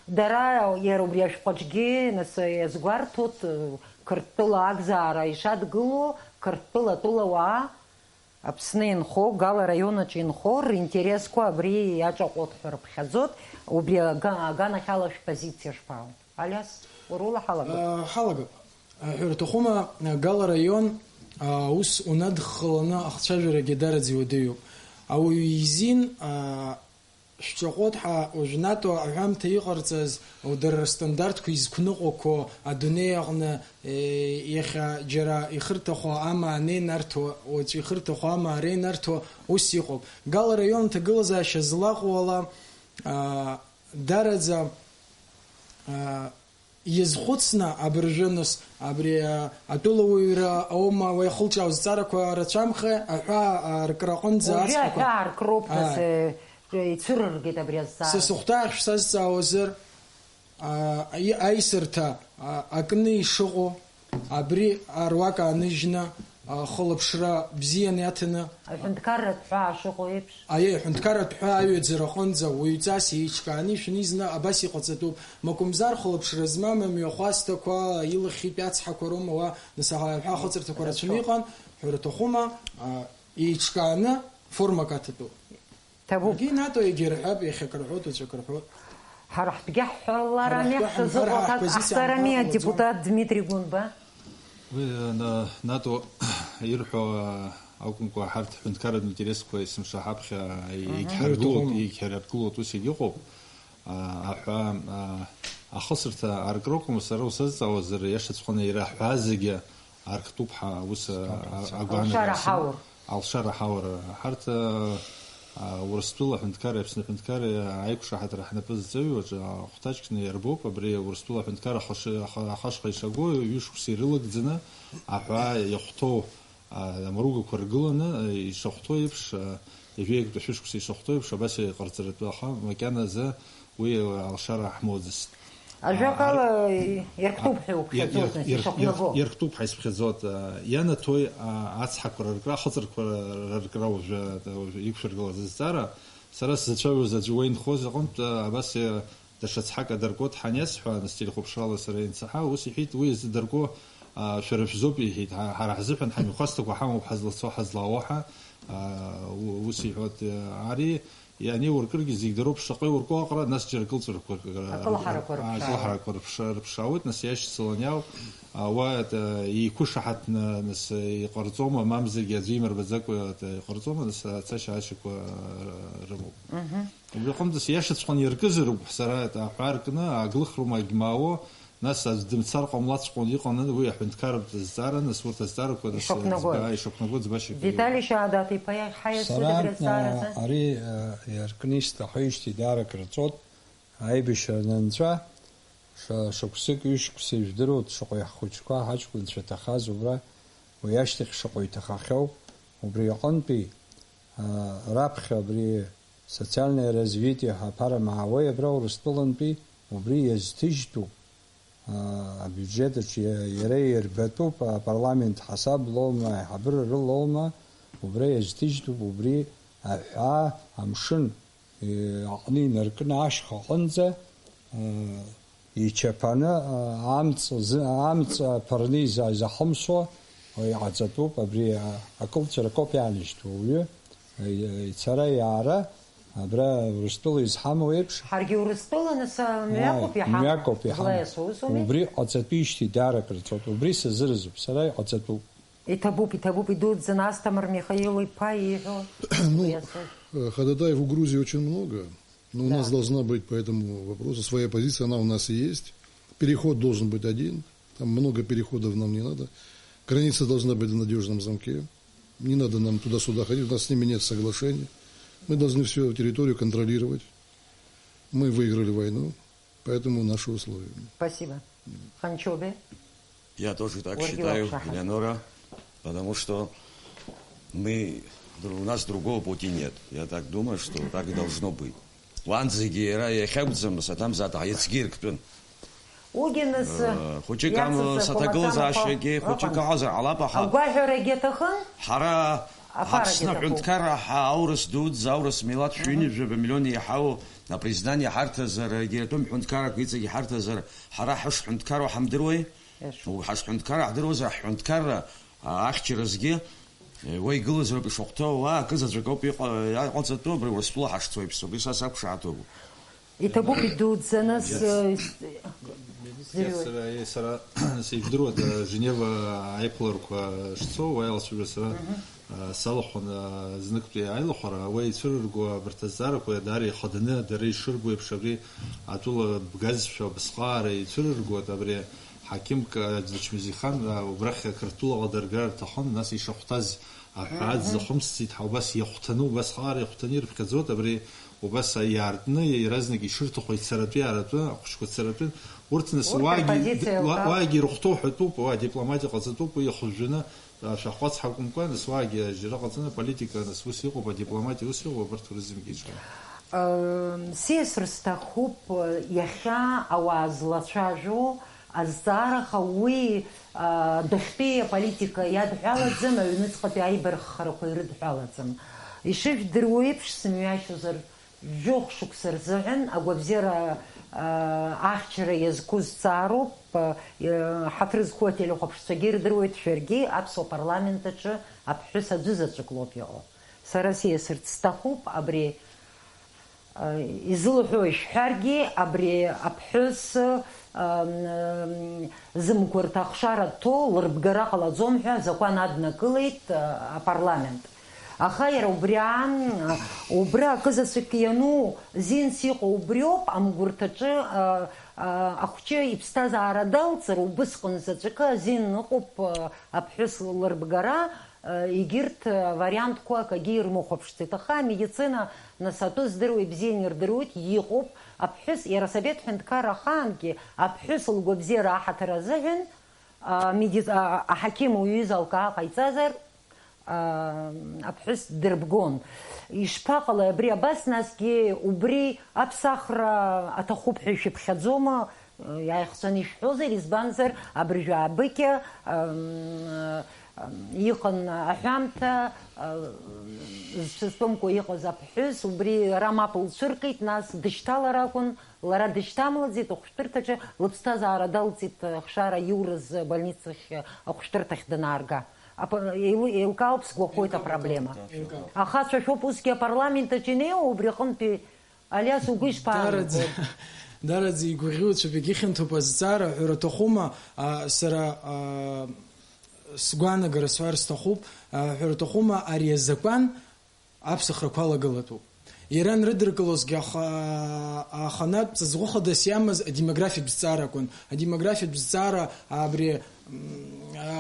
Дара, иара убри ашәҟәаҿгьы, нас, иазгәарҭоит, Қырҭтәыла акзаара ишадгылоу, Қырҭтәыла атәылауаа, Аԥсны инхо, Гала араион аҿы инхо, ринтересқәа абри иаҿаҟәоит ҳәа рыԥхьаӡоит, убри ага-, аганахьала шәпозициа шԥаҟоу? Алиас, уара улаҳалагап? Э, ҳалагап. Э, ҳәара аҭахума, э, Гала араион, э, аус унадххыланы ахцәажәарагьы дараӡа иуадаҩуп. Ауаҩы изин, э, Шәҿаҟәыт ҳәа уажә НАТО аҳәамҭа иҟарҵаз, дара рстандартқәа изқәныҟәақәо, адунеи аҟны, е, иахьа џьара ихырҭахо амаа анеинарҭо, уаҵәы ихырҭахо амаа реинарҭо, ус иҟоуп. Гала раион аҭагылазаашьа злаҟоу ала, а, дараӡа, а, Иазхәыцны абыржәы, нас, абри, а, атәылауаҩра аума уи ахылҿиаауа зҵаарақәа рацәамхеи, аҳәаа, а, аркра аҟынӡа Уажәы ацҳақәа аҳәаа аркроуп, нас, Ааи. э, ицәырыргеит абри азҵаара. Са сыхәҭаахь шәсазҵаауазар, а, аи-, аисырҭа, а, акны ишыҟоу, абри аруак ааныжьны, а, хылаԥшра бзианы иаҭаны, Аҳәынҭқарратә ҳәаа шыҟоу еиԥш. Аиеи, аҳәынҭқарратә ҳәаа аҩаӡара аҟынӡа уаҩҵас еиҿкааны ишәаны изны абас иҟаҵатәуп. Макәымзар хылаԥшра змам амҩахәасҭақәа, илахьитәи ацҳақәа роума уа, нас, аҳәаа ахыҵырҭақәа рацәаны Рацәоуп. Иҟан, ҳәара аҭахума, а, еиҿкааны формак аҭатәуп. Ҭабуп. Егьи НАТО егьирҳәап, иахьакы рҳәоит, уаҵәы акы рҳәоит. Ҳара ҳтәгьы ҳҳәаларами, Ҳара ҳтәы ҳшазыҟоу ҳамҳәар, акак ҳпозициа ҟасҵарами, ҳамҳәар ҟалаӡом. Адепутат Дмитрий Гәынба. Уи, э, на-, НАТО ирҳәо, э, акәымкәа, ҳарҭ ҳҳәынҭқарратә интересқәа есымша ҳаԥхьа Мгм. егьҳаргылоит, Ирҭахума? Егьҳаракгылоит, ус егьыҟоуп. А, аҳәаа, а, ахысырҭа аркроуп, сара усазҵаауазар, иашаҵәҟьаны иара аҳәаа зегьы арктәуп ҳәа ус, а, а, агәаанагара Алшара сымоуп. Ҳаур. Алшара ҳаура. Ҳарҭ, а, а, Урыстәыла аҳәынҭқарреи Аԥсны аҳәынҭқарреи аиқәшаҳаҭра ҳнапы зҵаҩу аҿы ахәҭаҷкны иарбоуп, абри Урыстәыла аҳәынҭқар ахаши-, аха-, ахашҟа ишаго ҩышықәса ирылагӡаны аҳәаа иахәҭоу, а, амаругақәа ргыланы, а, ишахәҭоу еиԥш, а, ҩажәеиктәи шәышықәса ишахәҭоу еиԥш, абас иҟарҵаратәы, аха макьаназы уи алшара ҳмоуӡацт. Ажәакала, А, иарктәуп ҳәа иуԥхьаӡоит, иар-, нас, иар-, ишахәнаго. Иар-, иарктәуп ҳәа исԥхьаӡоит. А, ианаҭои, а, ацҳақәа раркра, ахыҵырҭақәа раркра уажәы, уажәы иқәшәыргылаз азҵаара, сара сзацәажәоз аӡәы уа инхоз аҟынтә, а, абас, а, даҽа цҳак адыркуа дҳаниасҳәа, нас телехәаԥшрала сара иансаҳа, ус иҳәеит, уи зыдыркуа, а, шәара шәзоуп, иҳәеит, ҳа-, ҳара ҳзыҳәан ҳамҩахәасҭақәа ҳамоуп ҳазлацо, ҳазлаауа ҳәа, а, у-, ус иҳәоит, а, ари, Ианеиуркыргьы зегь дыроуп, шаҟа иурку аҟара, нас џьара акылҵәарақәа, Акылҳарақәа а, рыԥшаауеит. Акылҳарақәа рыԥша-, рыԥшаауеит, нас иашьцылан иаауп, а, уа, а, еиқәышаҳаҭны, нас, а, иҟарҵома, мамзаргьы аӡәы имырбаӡакәа, а, иҟарҵома, нас, а, ацашьа-аашьақәа, а, рымоуп. Мгм. Убри аҟынтә, нас, иашаҵәҟьаны иаркызароуп, сара, а, аҳәаа ркны, аглыхроума, агьмаауо, Нас аӡә дымцар ҟамлаҵәҟьон, иҟан уи аҳәынҭқарратә зҵаара, нас урҭ азҵаарақәа, нас, Ишақәнагоит. Ӡба-, ишақәнагоит, ӡбашьақәа. Витали Шьаадат-иԥа иахьҳаиасуеит Сара, абри азҵааразы? а, ари, а, иаркны исҭахыижьҭеи даара акыр ҵуеит. Аибашьра анынҵәа, ша-, шықәсык, ҩышықәса ижәдыруеит, шаҟа иаҳхәыҷқәа, ҳаҷкәынцәа иҭахаз убра, уи ашьҭахь шаҟа иҭахахьоу. Убри аҟынтәи, а, раԥхьа абри социальное развитие ҳәа аԥара маауеи абра Урыстәылантәи, убри иазҭыжьтәуп, а, абиуџьет аҿы иа-, иара иирбатәуп, апарламент ҳасаб лоума, аиҳабыра рылоума, убра иазҭыжьтәуп, убри аҳәаа амшын, э, аҟны инаркны ашьха аҟынӡа, э, ичаԥаны, а, амҵ зы-, амҵ аԥырны иза-, изахымсуа, уа иҟаҵатәуп, абри, а, акылҵәарақәоуп иааныжьтәу ауаҩы, а, и-, ицара-иаара, абра Урыстәыла изҳамоу еиԥш. Ҳаргьы Урыстәыла, нас, а, мҩакоуп Ааи, иҳамоу. Мҩакоуп иҳамоу. Злаиасуа усуми? Убри ҟаҵатәижьҭеи даара акыр ҵуеит. Убри сазыразуп, сара иҟаҵатәуп. Иҭабуп, иҭабуп, идуӡӡаны Асҭамыр Михаил иԥа ииҳәо. Ну, иасуеит. Э, ходатаев у Грузии очень много, но у Да. нас должна быть по этому вопросу своя позиция, она у нас и есть. Переход должен быть один, там много переходов нам не надо. Граница должна быть на надёжном замке. Не надо нам туда-сюда ходить, у нас с ними нет соглашения. Мы должны всю территорию контролировать. Мы выиграли войну, поэтому наши условия. Спасибо. Ханчобе. Я тоже так Ольга считаю, Лапшаха. Элеонора, потому что мы, у нас другого пути нет. Я так думаю, что так и должно быть. Уанӡагьы иара иахьакәӡам, саҭамзаат ҳаицгьы ирктәын. Уигьы нас, Э, хәыҷык амала иацыз саҭагылазаашьагьы, ақәмацамақәа хәыҷык ыҟан. Аҟазар ҟалап, аха Агәаҳәарагьы аҭахын? Ҳара Аԥарагьы Аԥсны аҭахуп. Аҳәынҭқарра ҳәа аурыс дуӡӡа, аурыс милаҭ Мгм. Шәи ҩынҩажәи жәаба миллион иаҳау, апризнание ҳарҭазар, егьи атәым ҳәынҭқаррақәа иҵегьы ҳарҭазар, ҳара ҳашҳәынҭқарроу ҳамдыруеи? Еш. Ҳашҳәынҭқарра ҳдыруазар, ҳҳәынҭқарра, а, ахьчаразгьы, э, уа игылазароуп ишахәҭоу, уа акы заҵәык ауп иҟа-, иҟаҵатәу, абри Урыстәыла ҳашцо иԥсоуп, са сақәшаҳаҭуп. Иҭабуп идуӡӡаны с-, Министр, сара, сара сеижәдыруада, Женева аиԥыларақәа шцо, уа иалацәажәо сара, Мгм. а, салахәын, а, зныктәи аилахәара, уа ицәырырго абарҭ азҵаарақәа даара ихаданы, дара ишырбо еиԥш, абри атәыла бгазшәа, бысҟаара ицәырыргоит, абри ҳақьымк, а, Џьлычмазихан, а, убрахь Қырҭтәылаҟа даргар рҭахын, нас ишахәҭаз аҳәаа Мгм. дзахымсӡеит, ҳа убас иахәҭаны, убас хаара иахәҭаны ирыԥхьаӡоит, абри Убас иаартны, иаразнак ишырҭаху ицаратәы, иааратәы, ахәыҷқәа царатәы, урҭ нас Урҭ уаагьы, рпозициа уа-, еилкаап. Уаагьы ирыхәҭоу ҳәатәуп, уа дипломатиа ҟаҵатәуп, уи иахыжәжәаны, а, шәахәац ҳакәымкәа, нас уаагьы ажьра ҟаҵаны, аполитика, нас ус иҟоуп, адипломатиа ус иҟоуп, абарҭ урызынгьы иҿы. Ам, сиасыр сҭахуп, иахьа ауаа злацәажәо, азҵаара аха уи, а, адәахьтәи аполитика иадҳәалаӡам, аҩныҵҟатәи аибарххарақәа ирыдҳәалаӡам. Ишыжәдыруа еиԥш, сымҩашьозар, жәохә шықәса рзыҳәан агәабзиара, а, ахьчара иазку зҵаароуп, а, ҳаҭыр зқәу ателехәаԥшцәагьы ирдыруеит, шәаргьы аԥсуа парламент аҿы аԥҳәыс аӡәызаҵәык лоуп иҟоу. Сара сиасырц сҭахуп абри Изылҳәо ишәҳәаргьы, абри аԥҳәыс, ам, зымгәарҭа ахшара дҭоу лырбгара ҟалаӡом ҳәа азакәан аднакылеит, а, апарламент. Аха иара убри аан, убра акызаҵәык иану зинс иҟоу убриоуп, амгәарҭаҿы, а, а, ахәҷы иԥсҭазаара далҵыр, убысҟан заҵәыкы азин ыҟоуп, а, аԥҳәыс лырбгара, Егьырҭ авариантқәа акагьы ирмыхәаԥшӡеит. Аха амедицина, нас, атәы здыруа ибзианы ирдыруеит, иҟоуп. Аԥҳәыс, иара асовет ҳәынҭқарра ахаангьы, аԥҳәыс лгәабзиара аҳаҭыр азыҳәан, а, меди-, а, аҳақьым уаҩы изалкаа ҟаиҵазар, а, аԥҳәыс дырбгон. Ишԥаҟалеи абри абас, насгьы убри аԥсахра аҭахуп ҳәа ишәыԥхьаӡома? Иааихҵәаны ишәҳәозар, избанзар, абыржәы аабыкьа, ам, ам, иҟан аҳәамҭа, а, зцәызтәымкәа иҟаз аԥҳәыс, убри ара мап лцәыркит, нас дышьҭалар акәын, лара дышьҭамлаӡеит, ахәшәтәырҭаҿы лыԥсҭазаара далҵит, ахшара иурыз больницахь, ахәшәтәырҭахь данаарга. Апо-, еилу-, еилкаауп, сгәаԥхоит апроблема. Еилкаауп, еилкаауп. Ахацәа шәоуп усгьы апарламент аҿы инеиуа, убри аҟынтәи Алиас, угәы ишԥаанагои? Дараӡа, дараӡа игәаӷьуцәоуп, егьихьанҭоуп азҵаара, ҳәара аҭахума, а, сара, а, сгәаанагара сҳәар сҭахуп, а, ҳәара аҭахума, ари азакәан аԥсахрақәа алагылатәуп. Иара анрыдыркылозгьы аха-, аханатә ҵаҵӷәы хадас иамаз адемографиатә зҵааракәын. Адемографиатә зҵаара абри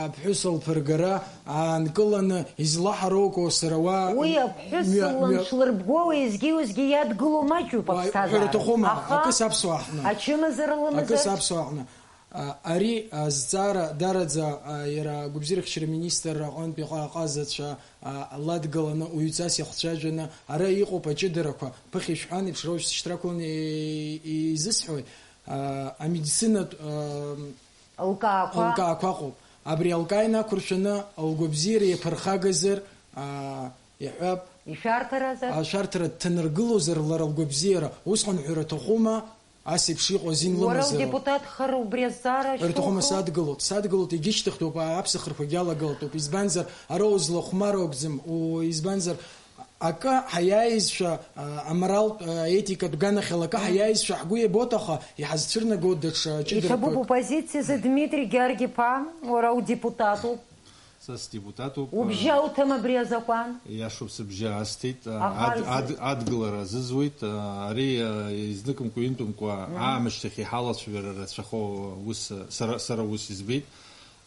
Аԥҳәыс лԥыргара аанкыланы излаҳароуко сара уа Уи аԥҳәыс мҩа, мҩа лымч лырбго уеизгьы-уеизгьы иадгыло маҷуп Уа, аԥсҭазаара. Ҳәара аҭахума, Аха акы саԥсуа ҳны. Ачымазара Акы лымазар? Саԥсуа ҳны. А, ари азҵаара дараӡа, а, иара агәабзиарахьчара министрра аҟынтә иҟа-, аҟазацәа, а, ладгаланы, уаҩҵас ихцәажәаны, ара иҟоуп аҷыдарақәа, ԥыхьа ишәҳәан еиԥш, рауаҩ сышьҭрақәланы и-, и-, изысҳәоит, а, амедицинатә, а, Лкаақәа. Лкаақәа ыҟоуп. Абри алкаа инақәыршәаны лгәабзиара иаԥырхагазар, а, иҳәап, Ишәарҭаразар? Ашәарҭара дҭанаргылозар лара лгәабзиара, усҟан ҳәара аҭахума, ас еиԥш иҟоу азин Уара лымазароуп. Удепутатхар убри азҵаара Ҳәара аҭахума, шьҭухыр? Садгылоит, садгылоит, егьышьҭыхтәуп, а, аԥсахрақәагьы алагылатәуп. Избанзар, ара узлахәмароу акәӡам, у-, избанзар, акы ҳаиааизшәа, а, аморалтә, а, етикатә ганахьала акы ҳаиааизшәа ҳгәы иабоит, аха иҳазцәырнаго даҽа ҷыдарақәак. Иҭабуп упозициазы, Дмитрий Георги-иԥа, уара удепутатуп. Са сдепутатуп. Убжьы ауҭам абри азакәан? Иашоуп, сыбжьы асҭеит. Аха Ад-, ад-, адгылара азызуеит. Ари, а, изныкымкәа-ҩынтәымкәа Мгм. аамышьҭахь иҳалацәажәара рацәахо ус, сара, сара ус избеит.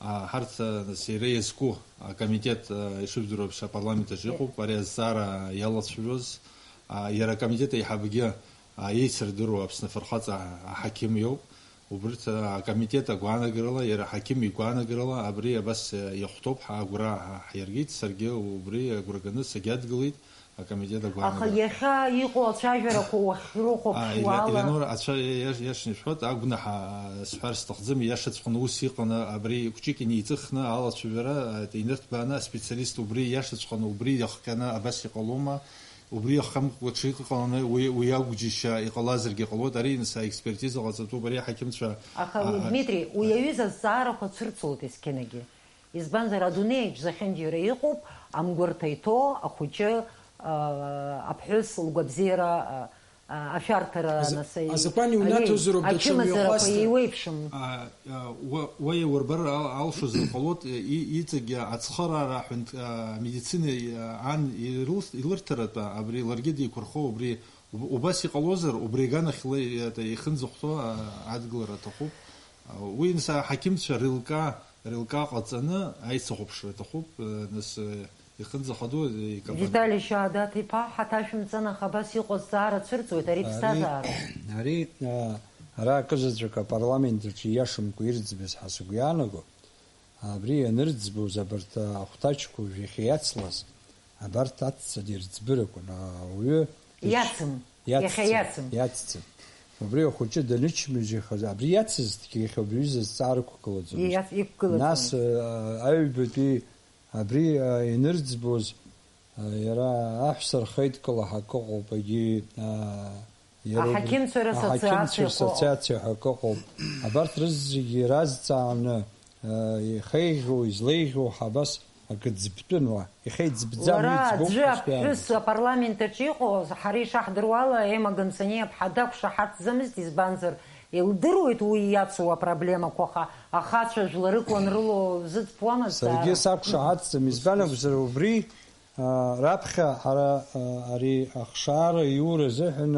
А, ҳарҭ, а, нас иара иазку акомитет, а, ишыжәдыруа еиԥш, апарламент аҿы Е- иҟоуп, ари азҵаара иалацәажәоз. А, иара акомитет аиҳабгьы, а, еицырдыруа Аԥсны афырхаҵа аҳақьым иоуп. Убырҭ, а, акомитет агәаанагарала, иара аҳақьым игәаанагарала абри абас, а, иахәҭоуп, ҳа агәра ҳа-, ҳаиргеит, саргьы убри агәра ганы сагьадгылеит. Акомитет Аха агәаанагарала. Иахьа иҟоу ацәажәарақәа уахьрыхәаԥшуа А, Еле-, ала. Елеонора, ацәа-, иа-, иа-, иашан ишәҳәоит, агәнаҳа, а, сҳәар сҭахӡам, ииашаҵәҟьаны ус иҟаны, абри Кәҷыкь инеиҵыхны алацәажәара, а, инырҭбааны аспециалист убри ииашаҵәҟьаны убри иахҟьаны абас иҟалома, убри иахҟьамкәа ҽеик ыҟаланы уи, уи агәџьышьа иҟалазаргьы ҟалоит, ари нас аекспертиза ҟаҵатәуп, ари аҳақьымцәа, Аха уи, а, а, Дмитри, уи а, аҩыза азҵаарақәа цәырҵуеит есқьынагьы. Избанзар, адунеи аҿы зехьынџьара иҟоуп амгәарҭа иҭоу ахәыҷы, аа, аԥҳәыс лгәабзиара, аа, ашәарҭара Аза-, анасыҩ-, азакәан иунаҭозароуп аиеи, даҽа ачымазарақәа мҩахәасҭа. Еиуеиԥшым. А, а, уа, уа иурбар ал-, алшозар ҟалоит, и-, иҵегь ацхыраара аҳәынҭ-, а, медицина, а, ан ирылс-, илырҭаратәа абри ларгьы деиқәырхо убри уб-, убас иҟалозар, убри аганахьла и-, ата, ихынзыхәҭоу, а, адгылара аҭахуп. А, уи нас аҳақьымцәа рылка, рылка ҟаҵаны аицахәаԥшра аҭахуп, а, нас, а, ихынзахадоу, а, икабан. Витали Шьаҳадаҭ-иԥа, ҳаҭашәымҵан, аха абас иҟоу азҵаара цәырҵуеит, ари Ари, ԥсҭазаара. Ари, а, ара акызаҵәык апарламент аҿы ииашамкәа ирӡбаз ҳәа сыгәы иаанаго, абри ианырӡбоз абарҭ ахәҭаҷқәа уажә иахьа иацлаз, абарҭ аҵәца ирӡбыр акәын, ауаҩы иц-, Иацым. Иаццым. Иахьа иацым. Иаццым. Убри ахәыҷы данычмыжьахаз, абри иацызҭгьы иахьа убри аҩыза зҵаарақәгылаӡомызт. Иац-, иқәгылаӡомызт. Нас, э, аҩбатәи абри, э, инырӡбоз, э, иара аҳәса рхеидкыла ҳәа акы ыҟоуп, егьи, э, иара убри Аҳақьымцәа аҳақьымцәа рассоциациақәа ыҟоуп. Рассоциациа ҳәа акы ыҟоуп. Абарҭ рызегьы иразҵааны, э, ихеиӷьу, излеиӷьу ҳәа абас акы ӡбтәын уа. Ихеиӡбӡа Уара уи ӡбоуп аӡәы ҳәа сгәы аԥҳәыс иаанагоит. Апарламент аҿы иҟоу, ҳара ишаҳдыруала, Ема Ганцаниа-ԥҳа дақәшаҳаҭӡамызт, избанзар, илдыруеит уи иацу апроблемақәа, аха ахацәа жәларык уанрылоу зыӡбуамызт Саргьы даара. Сақәшаҳаҭӡам, избан акәзар убри, а, раԥхьа ҳара, а, ари ахшара иура азыҳәан,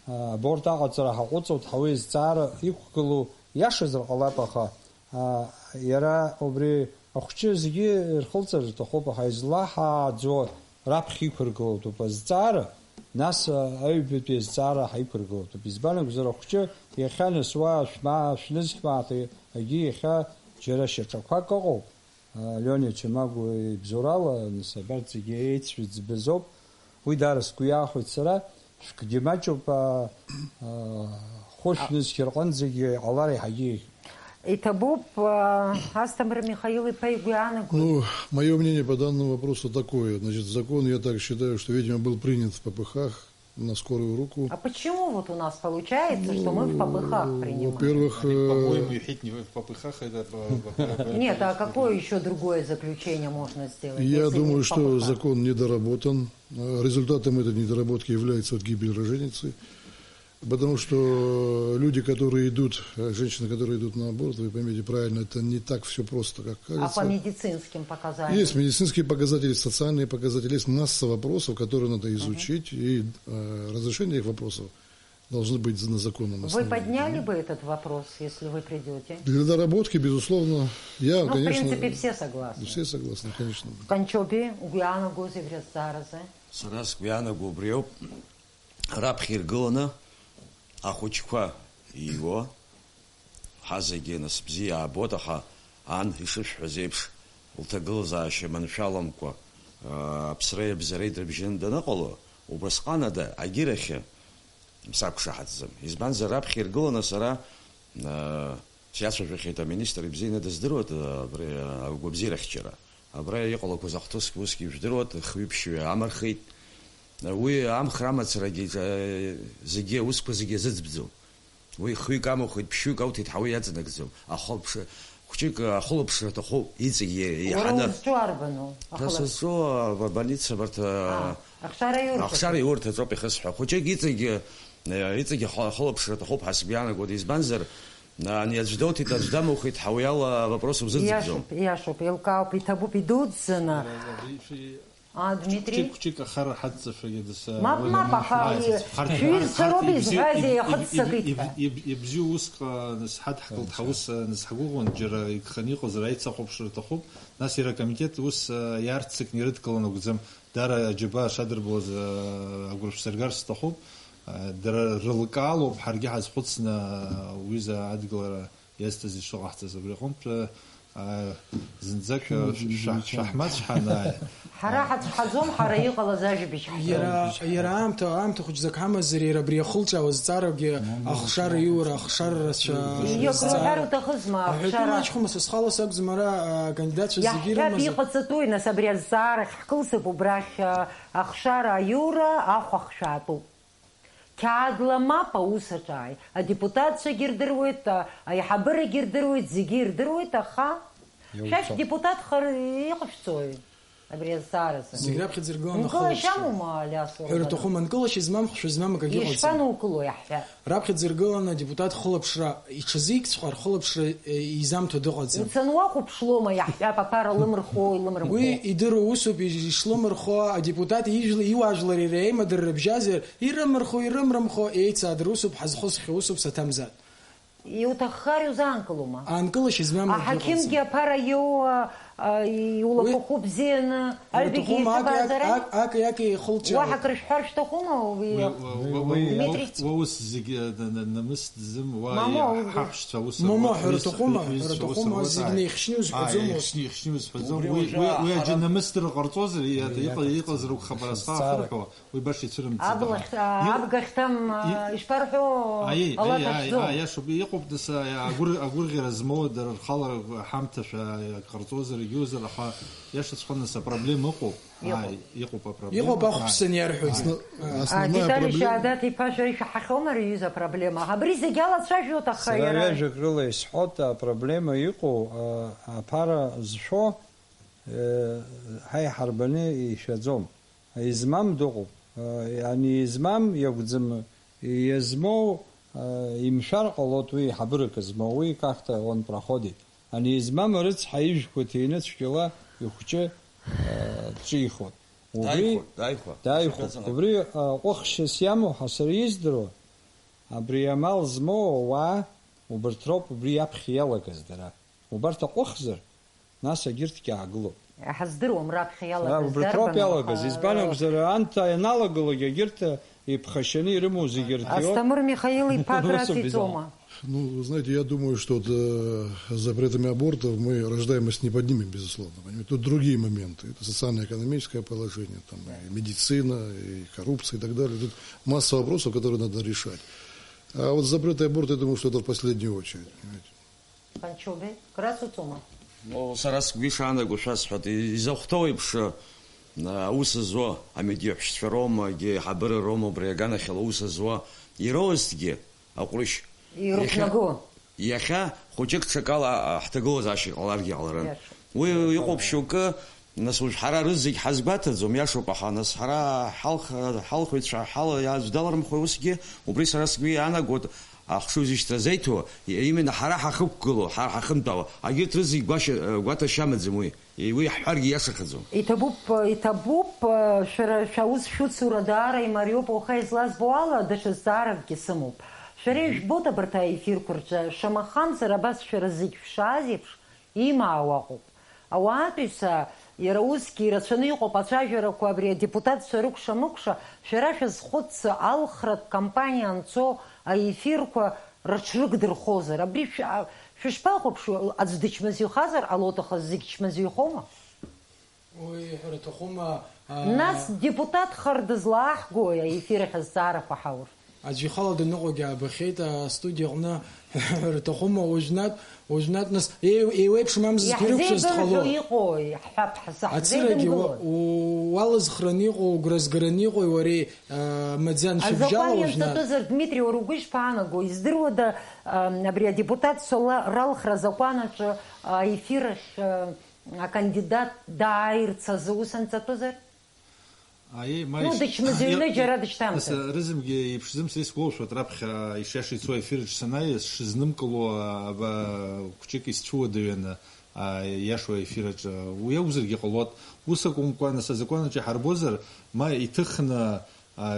а, аборт аҟаҵара ҳаҟәыҵуеит, ҳа уи азҵаара иқәгылоу иашазар ҟалап, аха, а, иара убри ахәҷы зегьы ирхылҵыр рҭахуп, аха излаҳааӡо раԥхьа иқәыргылатәуп азҵаара, нас, а, аҩбатәи азҵаара ҳаиқәыргылатәуп. Избан акәзар, ахәҷы иахьа нас уа шәма-, шәнызқь мааҭ, егьи иахьа џьара шьаҿақәак ыҟоуп. А, Лиониа Чамагәа ибзоурала, нас, абарҭ зегьы еицәыӡбазоуп. Уи даара сгәы иаахәеит сара. Шәкгьы маҷуп, а, а, хәышә нызқь рҟынӡагьы иҟалар иаҳагьы еиӷьуп. Иҭабуп, а, Асҭамыр Михаил-иԥа игәы иаанагоит. Ну, моё мнение по данному вопросу такое. Значит, закон, я так считаю, что, видимо, был принят в П П Х. На скорую руку. А почему вот у нас получается, что мы в П П Х принимаем? Во-первых, э, По-моему, иҳәеит не в П П Х, это по, по, по, Нет, а какое ещё другое заключение можно сделать, если не в П П Х? Я думаю, что закон недоработан. Э, результатом этой недоработки является вот гибель роженицы. Потому что люди, которые идут, э, женщины, которые идут на аборт, вы поймите правильно, это не так всё просто, как кажется. А по медицинским показаниям? Есть медицинские показатели, социальные показатели, есть масса вопросов, которые надо изучить, и, э, разрешение их вопросов должны быть на законном основании. Вы подняли бы этот вопрос, если вы придёте? Для доработки, безусловно. Я, конечно, Ну, в принципе, все согласны. Все согласны, конечно. В Кончоби, угәы иаанагозеи абри азҵааразы? Сара сгәы иаанаго убри ауп. Раԥхьа иргыланы ахәыҷқәа ииуа, Ҳазегьы нас бзиа аабоит, аха ан ишышәҳәаз еиԥш, лҭагылазаашьа маншәаламкәа, аа, аԥсреи абзареи дрыбжьаны даныҟало, убасҟан ада агьырахьы сақәшаҳаҭӡам. Избанзар, раԥхьа иргыланы сара, аа, сиацәажәахьеит аминистр, ибзианы дыздыруеит, аа, абри, аа, агәабзиарахьчара. Абра иҟалақәаз ахҭысқәа усгьы ижәдыруеит, хҩы-ԥшьҩы амырхит. Уи амхра амацарагьы, ҿа-, зегьы, аусқәа зегьы азыӡбӡом. Уи хҩык амухит, ԥшьҩык ауҭеит ҳәа уи иаҵанакӡом. Ахылаԥш-, хәҷык ахылаԥшра аҭахуп, иҵегьы Уара еиҳаны. Узҿу арбану? Са Ахылаԥш- сызҿу, а, больница абарҭ, а, А, ахшара иурҭаҿы. Ахшара иурҭаҿоуп ихысҳәа. Хәҷык иҵегьы, э, иҵегьы ахы-, ахылаԥшра аҭахуп ҳәа сгәы иаанагоит. Избанзар, ани аӡә доуҭеит, аӡә дамухит ҳәа уи ала авопрос узыӡбӡом. Иашоуп, иашоуп, еилкаауп, иҭабуп, идуӡӡаны. Иара, иара, иши- А, Дмитрий? Хәҷык, хәҷык ахара ҳадҵашәагьы даса-, Мап, уи мап, аха ҳарҭ, ҳарҭ, шәҩызцәа ҳарҭ роуп ибзи-, изҳәаз иб-, иб-, еихыццакит иб-, ҳәа. Иб-, иб-, ибзиу уск, а, нас ҳадҳкылт, ҳаус, а, нас ҳгәыӷуан, џьара игханы иҟазар аицахәаԥшра аҭахуп, нас иара акомитет ус, а, иаарццакны ирыдкылан акәӡам, даара аџьабаа шадырбалаз, а, агәра шәсыргарц сҭахуп, а, дара рылкаалоуп ҳаргьы ҳазхәыцны, а, уҩыза адгылара иазҭаз ишыҟаҳҵаз абри аҟынтә, аа, зынӡак шәа-, шәа-, шәаҳмаҵ ҳанааи. Ҳара ҳацәҳаӡом, ҳара иҟалаз ажәабжь ҳҳәон. Иара, иара аамҭа, аамҭа хәыҷӡак ҳамазар, иара абри ахылҿиаауа зҵаарагьы ахшара иура, ахшара рацәа Иагьроуҳәар уҭахызма, аҳәатәы ахшара? Маҷхәума, са схала сакәӡам, ара, а, акандидатцәа зегьы Иаҳҳәап, ирымазар. Иҟаҵатәуи, нас, абри азҵаара ахьҳкылсып, убрахь, а, ахшара аиура, ахә ахшәаатәуп. Қьаадла мап аус аҿы ааи. Адепутатцәагьы рдыруеит, а-, аиҳабырагьы рдыруеит, зегьы ирдыруеит, аха Иауцо. Шәа шәдепутат хар-, иҟашәҵои абри азҵааразы? Зегь раԥхьаӡа иргыланы Нкылашьа ахылаԥшра. Амоума, Алиас, ҳәа уҳәараны? Рҭахума, нкылашьа змам хшәа змам акагьы ыҟаӡам. Ишԥанукылои, аҳәа? Раԥхьаӡа иргыланы адепутат хылаԥшра иҽазикҵәҟьар, хылаԥшра, е, изамҭо дыҟаӡам. Уцаны уахәаԥшлома, иаҳҳәап, аԥара лымырхуоу, илымырхуоу? Уи идыруа усуп, иш-, ишлымырхуа адепутат ижәла-, иуаажәлари иара аимадара рыбжьазар, ирымырхо, ирымрымхо, еицаадыруа усуп, ҳазхысхьоу усуп, саҭамзар. Иуҭаххар иузаанкылома? Аанкылашьа змам акгьы ыҟаӡам. Аҳақьымгьы аԥара иоуа, а, иулақәа Уи хәы бзианы, аҩбагьы Уи аҭахума, ак, ак, еиҭабааӡара? Ак, ак, иаки ихылҿиаауеит. Уаҳа акры шәҳәар шәҭахума, уи? Уи, уи, уи, Дмитрий? Уи ус зегьы, н-, н-, намыс дзым, уа, Мамоу, иаҳҳаҳәшьцәа ус Мамоу, рҳәоит, ҳәара ус, аҭахума, ус, ҳәара ус, аҭахума, ус, зегь ааи. Неихьшьны узҳәаӡом, Ааи, ус. Еихьшьны, еихьшьны узҳәаӡом. Убри Уи, уажәы уи, уи аџьы ҳара намысдыр ҟарҵозар, иа-, иҟа-, иҟазароуп хабар азхаахар ҳәа. Уи баша ицәырымҵӡеит. Аблахь, Иу-, абгахьҭам, и-, ишԥарҳәо, аиеи, алаҭ аиеи, аиеи, ахьӡом. Аиеи, иашоуп, иҟоуп, нас, аи, агәыр-, агәырӷьара змоу дара рхала ҳамҭашәа, ак ҟарҵозар, егьиуазар, аха иашаҵәҟьа, нас, апроблема ыҟоуп. Иҟоуп. Ааи, иҟоуп апроблема. Иҟоуп ахәԥсаны иарҳәоит. Ааи. Основ-, А, основная Виталий проблема. Шьадаҭ-иԥа, шәара ишәаҳахьоума ари аҩыза апроблема? Абри зегь алацәажәоит, аха Сара иара ҩажәак рыла исҳәоит, апроблема иҟоу, а, аԥара зшәо, э, ҳаиҳарбаны ишәаӡом. Измам дыҟоуп. Ани измам иакәӡам, иазмоу, имшәар ҟалоит уи, ҳабырак змоу, уи как-то он проходит. Ани измам рыцҳа ижәқәа ҭины цәгьала ихәҷы, ҿихуеит. Убри Дааихәа, дааихәа. Дааихәа. Дааӡан. Убри, ҟәыхшьас иамоу ҳәа сара издыруа, абри амал змоу ауаа, убарҭ роуп убри аԥхьа иалагаз дара. Убарҭ аҟәыхзар, нас агьырҭгьы аагылоуп. Ҳаздыруам раԥхьа иалагаз. Убарҭ роуп дарбану, иалагаз. Избан акәзар, анҭ ианалагалак агьырҭ иԥхашьаны ирымоу зегьы рҭиуп. Асҭамыр Михаил иԥа акраҵеиҵома? Ну, вы знаете, я думаю, что вот, э, с запретами абортов мы рождаемость не поднимем, безусловно. Понимаете? Тут другие моменты. Это социально-экономическое положение, там, и медицина, и коррупция, и так далее. Тут масса вопросов, которые надо решать. А вот запреты аборта, я думаю, что это в последнюю очередь. Понимаете? Панчобе, красуцома. Ну, сара сгәы ишаанаго шәасҳәап, изахәҭоу еиԥш, а, аус зуа амедиаҳәшьцәа роума, егьи аиҳабыра роума, убри аганахьала аус зуа, ироуазҭгьы аҟәрышь. Ирықәнаго. Иахьа, иахьа хәыҷык ҽакала, а, ҳҭагылазаашьа ҟаларгьы ҟаларын. Иашоуп. Уи иҟоуп шьоукы, Нас уажә ҳара рызегь ҳазгәаҭаӡом, иашоуп, аха нас ҳара ҳалх-, ҳалхыҩцәа ҳала иаӡә даларымхуеи усгьы? Убри сара сгәы иаанагоит, ахшыҩзышьҭра зеиҭо, именно ҳара ҳахықәгылоу, ҳара ҳахынтәаауа, агьырҭ рызегь гәашьа-, гәаҭашьа амаӡам уи. Уи иаҳҳәаргьы иашахаӡом. Иҭабуп, иҭабуп, шәара шәаус шәуцура даара имариоуп, уаха излазбо ала, даҽа зҵааракгьы сымоуп. Шәара ижәбоит абарҭ аефирқәа рҿы, шамахамзар абас шәара зегь шәшааз еиԥш, имаауа ыҟоуп. Ауаатәыҩса, иара усгьы ирацәаны иҟоуп ацәажәарақәа абри адепутатцәа рыкәша-мыкәша, шәара шәазхәыццы, алхратә кампаниа анцо аефирқәа Рыҽрыгдырхозар, абри шә-, а, шәышԥахәаԥшуа, аӡә дычмазаҩхазар ҟалоит, аха зегь чмазаҩхома? Уи ҳәара аҭахума, а, Нас депутат хар дызлааҳгои аефир ахь азҵаарақәа ҳаур? Аӡә ихала даныҟоугьы аабахьеит, астудиа аҟны ҳәара аҭахума, уажәнатә, уажәнатә нас, еи-, еиуеиԥшым амзызқәа ирықәшәаз Иаҳзеибырҳәо дҟалои? Иҟои, ҳҳәап, ҳзаҳзеидымгылои? Ацырагьы уа-, у-, уалызхраны иҟоу, угәра згараны иҟоу уареи, а, маӡа анцәыбжьала Азакәан уажәнатә. Ианҵатәызар, Дмитри, уара угәы ишԥаанаго, издыруада, а, абри адепутатцәа ла-, ралхра азакәан аҿы, а, аефир ахь, а, акандидат дааирц азы ус анҵатәызар? Аиеи, ма Ну, иш-, дычмазаҩны иа-, џьара дышьҭамҭан. Ас, рызынгьы иԥшӡам, са исгәалашәоит, раԥхьа ишиашоу ицо аефир аҿы санааи, сшызнымгыло, аба, хәҷык исцәыуадаҩын, а, иашоу аефир аҿы. Уи акәзаргьы ҟалоит. Ус акәымкәа, нас азакәан аҿы иҳарбозар, ма иҭыхны, а,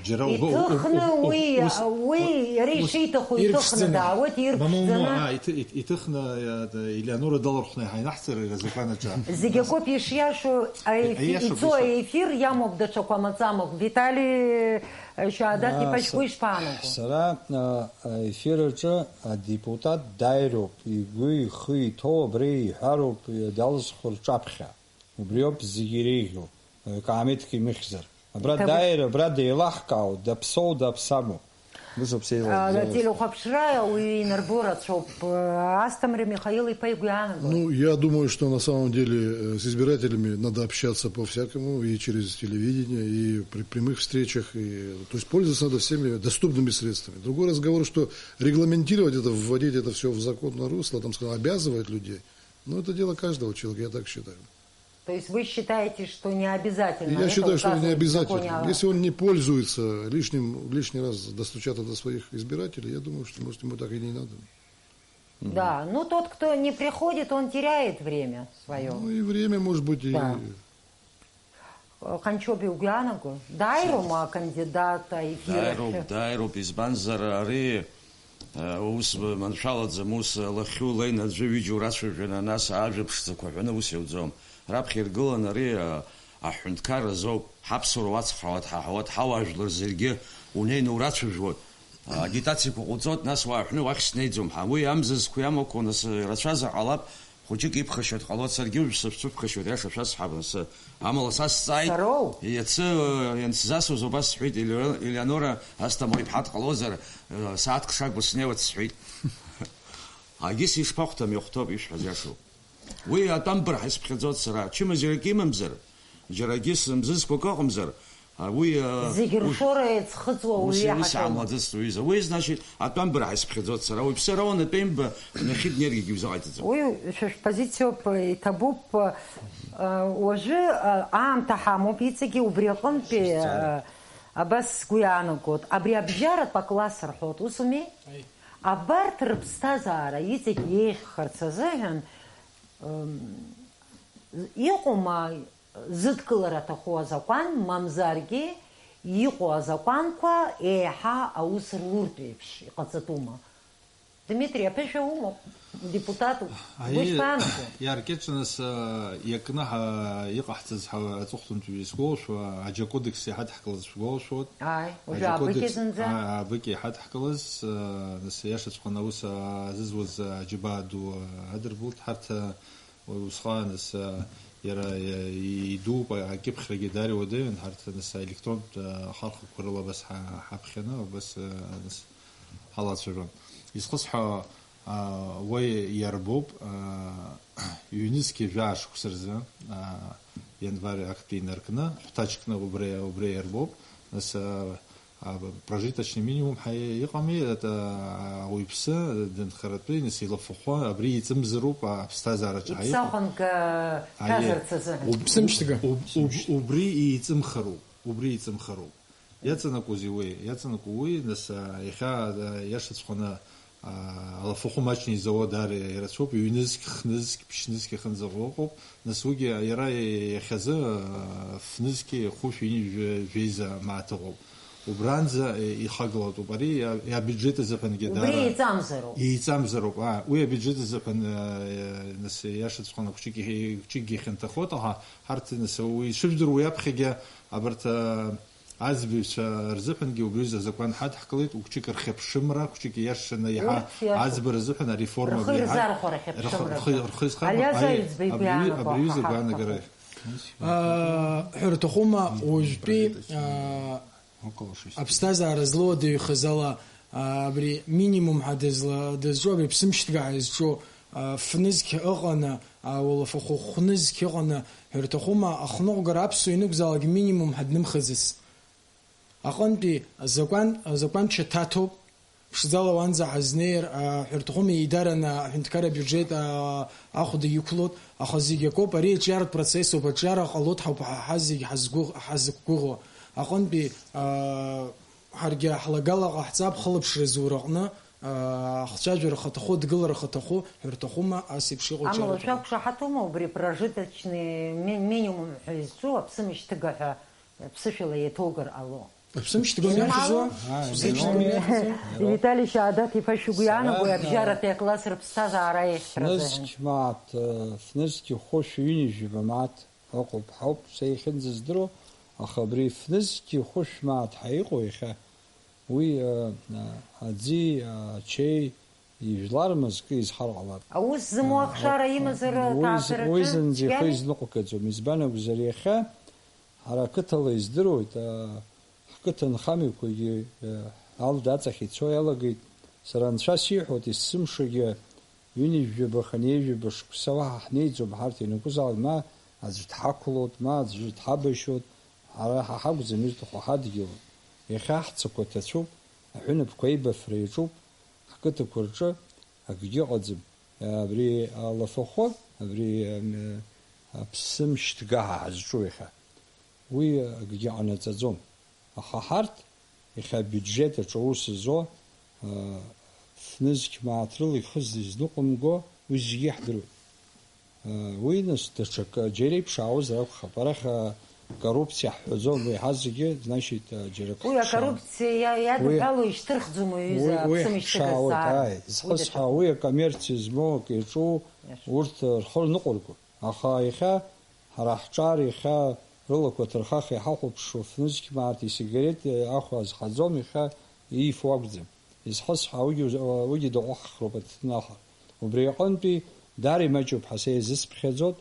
џьара уба-, у-, у-, Иҭыхны у-, уи, ус, уи иара ус ишиҭаху иҭыхны ирԥшӡаны. Даауеит, Мамоу, ирԥшӡаны. А, иҭы-, иҭ-, иҭыхны, а, Елеонора далархәны иҳаинаҳҵар, азакәан аҿы. Зегь акоуп ишиашоу, аеф-, Иашоуп, ицо иашоуп. Аефир иамоуп даҽақәа маҵамоуп. Витали, э, Шьаадак иԥа, Ас-, шәгәы ишԥаанаго? Сара, а, аефир аҿы адепутат дааироуп, игәы ихы иҭоу абри иҳәароуп, далызхыр ҿаԥхьа. Убриоуп зегьы иреиӷьу, акаамеҭк имыхьзар. Абра Иҭабуп. Дааир, абра деилаҳкаау, даԥсоу, даԥсаму. Ус ауп сеилазгылаз. А, телехәаԥшра уаҩы инарбо рацәоуп. Асҭамыр Михаил иԥа игәы иаанагои? Ну, я думаю, что на самом деле, э, с избирателями надо общаться по-всякому, и через телевидение, и при прямых встречах, и, то есть пользоваться надо всеми доступными средствами. Другой разговор, что регламентировать это, вводить это всё в законное русло, там, скажем, обязывать людей, ну, это дело каждого человека, я так считаю. То есть вы считаете, что не обязательно Я это считаю, что это не указывать в обязательно. Законе о Если он не пользуется лишним, лишний раз достучаться до своих избирателей, я думаю, что, может, ему так и не надо. Да, ну тот, кто не приходит, он теряет время своё. Ну и время, может быть, и Да. Ҟанчобеи, угәы иаанаго? Дааироума акандидат аефир Дааироуп, ахь? Дааироуп, избанзар ари, э, ус маншәалаӡам, ус лахьу леин аӡәы ҩыџьа урацәажәаны, нас ажәа ԥшӡақәа ҳәаны ус иауӡом. Раԥхьа иргылан ари, э, аҳәынҭқарра азоуп, ҳаԥсуара уацхраауа дҳаҳауа, дҳауаажәлар зегьы унеины урацәажәуа, агитациақәа ҟауҵоит, нас уааҳәны уахь снеиӡом ҳәа. Уи амзызқәа иамақәоу, нас, рацәазар ҟалап, хәыҷык иԥхашьоит, ҟалоит, саргьы уажә сыԥсуп, ԥхашьоит, аиаша шәасҳәап, нас, амала са сҵааит. Сароу? Иацы, э, иансзасуаз убас сҳәеит, Елео-, Елеонора Асҭамыр иԥҳа дҟалозар, э, сааҭк шагәа снеиуеит сҳәеит. Агьыс ишԥахәҭам, иахәҭоуп, ишәҳәаз иашоуп. Уи атәамбар ҳаицԥхьаӡоит сара. Чымазарак имамзар, џьарагьы сымзызқәак ыҟамзар, а, уи, а, Зегь уи, ршора еиҵхыҵуа ус, уаҩы ус иаҳаҭыр. Иаамлаӡацт уи изы. Уи, значит, атәамбар ҳаицԥхьаӡоит сара. Уаҩԥсы ара уанатәеимба, нахьхьи днеиргьы иузыҟаиҵаӡом. Уи шәа шәпозициоуп, иҭабуп. Уажәы, а, аамҭа ҳамоуп, иҵегьы убри аҟынтәи, Шәызҵаара. А, абас сгәы иаанагоит. Абри абжьаратә акласс рҳәоит, ус ауми? Аи. Абарҭ рыԥсҭазаара иҵегь еиӷьхарц азыҳәан, м, иҟоума зыдкылара аҭаху азакәан, мамзаргьы иҟоу азакәанқәа еиҳа аус руртә еиԥш иҟаҵатәума? Дмитри, аԥышәа умоуп, депутатуп. Аиеи, уи шԥаанаго? Иааркьаҿны са иакнаҳа иҟаҳҵаз ҳа-, аҵыхәтәантәи исгәоушәа, аџьакодекс иҳадҳкылаз шәгәалашәоит. Ааи, уажәы Аџьакодекс, аабыкьаӡанӡа. А-, аабыкьа иҳадҳкылаз, а, нас иашаҵәҟьаны аус, а, азызуаз, а, аџьабаа ду, а, адырбылт. Ҳарҭ, а, Уи усҟан, нас, а, иара, а, и-, идууп, а, акьыԥхьрагьы даара иуадаҩын, ҳарҭ, нас, аелектронтә, а, ахархәақәа рыла абас ҳа-, ҳаԥхьаны, абас, а, нас, ҳалацәажәон. Изхысҳәаауа, а, уа иарбоуп, а, ҩнызқьи жәаа шықәса рзы, а, ианвар актәи инаркны, хәҭаҷкны убри, убри иарбоуп, нас, а, А, прожиточный минимум ҳәа иҟами, это, а, ауаҩԥсы дынхаратәы, нас, илафахәы, абри иҵымзароуп, а, аԥсҭазаараҿы ҳаиқәу. Иԥсахәанк, а, Аиеи. Ҭазарц азыҳәан. Уб-, Ԥсымшьҭага. Уб-, уб-, уб-, убри иҵымхароуп, убри иҵымхароуп. Иаҵанакуазеи уи? Иаҵанакуа уи, нас, а, иахьа, а, иашаҵәҟьаны, а, алафахәы маҷны изауа даара ирацәоуп, ҩнызқь, хнызқь, ԥшьнызқь ахьынӡаҟоу ыҟоуп. Нас уигьы иара иахьазы, а, фнызқьи хәышә ҩынҩажәи жәа-, жәеиза мааҭ ыҟоуп. Убранӡа, е, ихагылатәуп. Ари иа-, иабиуџьет азыҳәангьы Убри даара еиҵамзароуп. Еиҵамзароуп, а, уи абиуџьет азыҳәан, а, е, нас, иашаҵәҟьаны хәҷык ихьи-, хәҷыкгьы ихьанҭахоит, аха ҳарҭ, нас, уи шыжәдыруа уи аԥхьагьы абарҭ, а, Аӡбаҩцәа рзыҳәангьы убри аҩыза азакәан ҳадҳкылеит, хәыҷык рхьыԥшымра, хәыҷык иашаны иаҳа Рхы иашоуп. Аӡбара азыҳәан ареформа Рхы абри иаҳа ирзархәар рхьыԥшымра рхы, рхы, рхы изхам, Алиас аи, Аҩӡба игәы абри, иаанагоу абри аҩыза ҳа гәаанагара. ҳаҳәа. Аа, ҳәа рҭахума, уажәтәи, аа, Аԥсҭазаара злоу адаҩхаз ала, аа, абри минимум ҳәа дызла-, дызҿу, абри ԥсымшьҭгаа изҿу, аа, фнызқь ыҟаны, аа, уалафахәы хәнызқь ыҟаны ҳәа рҭахума, ахныҟәгара аԥсуа ианакәзаалак минимум ҳәа днымхыцыз. Аҟынтәи азакәан, азакәанча ҭаҭоуп, ԥшӡала уанӡа ҳазнеир, аа, ҳәа рҭахума, еидараны аҳәынҭқарра абиуџьет, аа, ахәда иқәлоит, аха зегь акоуп, ари аҿиаратә процессуп, аҿиара ҟалоит ҳәа ҳа, ҳа зегь ҳазгәыӷ-, ҳазықәгәыӷуа. Аҟынтәи, аа, ҳаргьы ҳлагала ҟаҳҵап хылаԥшра зура аҟны, аа, ахцәажәара хаҭаху, адгылара хаҭаху ҳәа рҭахума, ас еиԥш иҟоу Амала аҿиаратә шәақәшаҳаҭума убри прожиточный ми-, минимум ҳәа изҿу аԥсымшьҭыга ҳәа ԥсышәала еиҭоугар ҟало? Аԥсымшьҭыга Имало? Мҩаԥызуа? Аԥсымшьҭыга мҩаԥызуа? Витали Шьаадат-иԥа, шәгәы иаанаго абжьаратәи акласс рыԥсҭазаара аиӷьтәразы? Фнызқь мааҭ, э, фнызқь хәышә ҩынҩажәаба мааҭ ыҟоуп, ҳауп, са иахьынӡаздыруа, аха абри фнызқь хәышә мааҭ ҳәа иҟоу иахьа, уи, э, э, аӡи, э, ачеи, ижәлар мызкы изҳар ҟалап. Аус зымоу ахшара имазар, уи з-, ҭаацәараҿы уи зынӡа ихы цәгьами? Изныҟәгаӡом. Избан акәзар, иахьа ҳара ақыҭала издыруеит, аа, ҳқыҭа нхамҩақәагьы, аа, алда аҵахь ицо иалагеит. Сара анцәа сиҳәоит, есымшагьы ҩынҩажәаба, хынҩажәаба шықәса уаҳа ҳнеиӡом ҳарҭ ианакәызаалак, ма аӡә дҳақәлоит, ма аӡәы дҳабашьуеит. Ҳара ҳа ҳакәӡам ирҭаху ҳадгьылуп. Иахьа ҳцақәа ҭацәуп, аҳәынаԥқәа аибафара иаҿуп. Ҳқыҭақәа рҿы акгьы ыҟаӡам. Абри алафахәы, абри, ам, аԥсымшьҭгаҳа ҳазҿу иахьа, уи акгьы ҟанаҵаӡом. Аха ҳарҭ, иахьа абиуџьет аҿы аус зуа, а, фнызқь мааҭ рыла ихы зызныҟәымго, уи зегьы иаҳдыруеит. Уи, нас, даҽакы, џьара иԥшаауазар акәхап. Арахь, а, коррупциа ҳҳәаӡом, уи ҳазегьы, значит, а, џьара акы Уи ҳԥшаауеит. Акоррупциа иа-, Уи, иадҳәало ишьҭырхӡом уи аҩыза уи, уи аԥсымшьҭыга ҳԥшаауеит, зҵаара. Ааи, Уи зхысҳәаау, даҽакы. Уи акоммерциа змоу акы иаҿу, Иашоуп. Урҭ рхы рныҟәырго. Аха иахьа, ҳара ҳҿар иахьа рылақәа ҭырхаха иҳахәаԥшуа фнызқь мааҭ исигарет ахәа азҳаӡом, иахьа иифо акәӡам. Изхысҳәааугьы уз-, уигьы даҟәыххроуп аҭҭын аҟара. Убри аҟынтәи даара имаҷуп ҳәа са иазысԥхьаӡоит.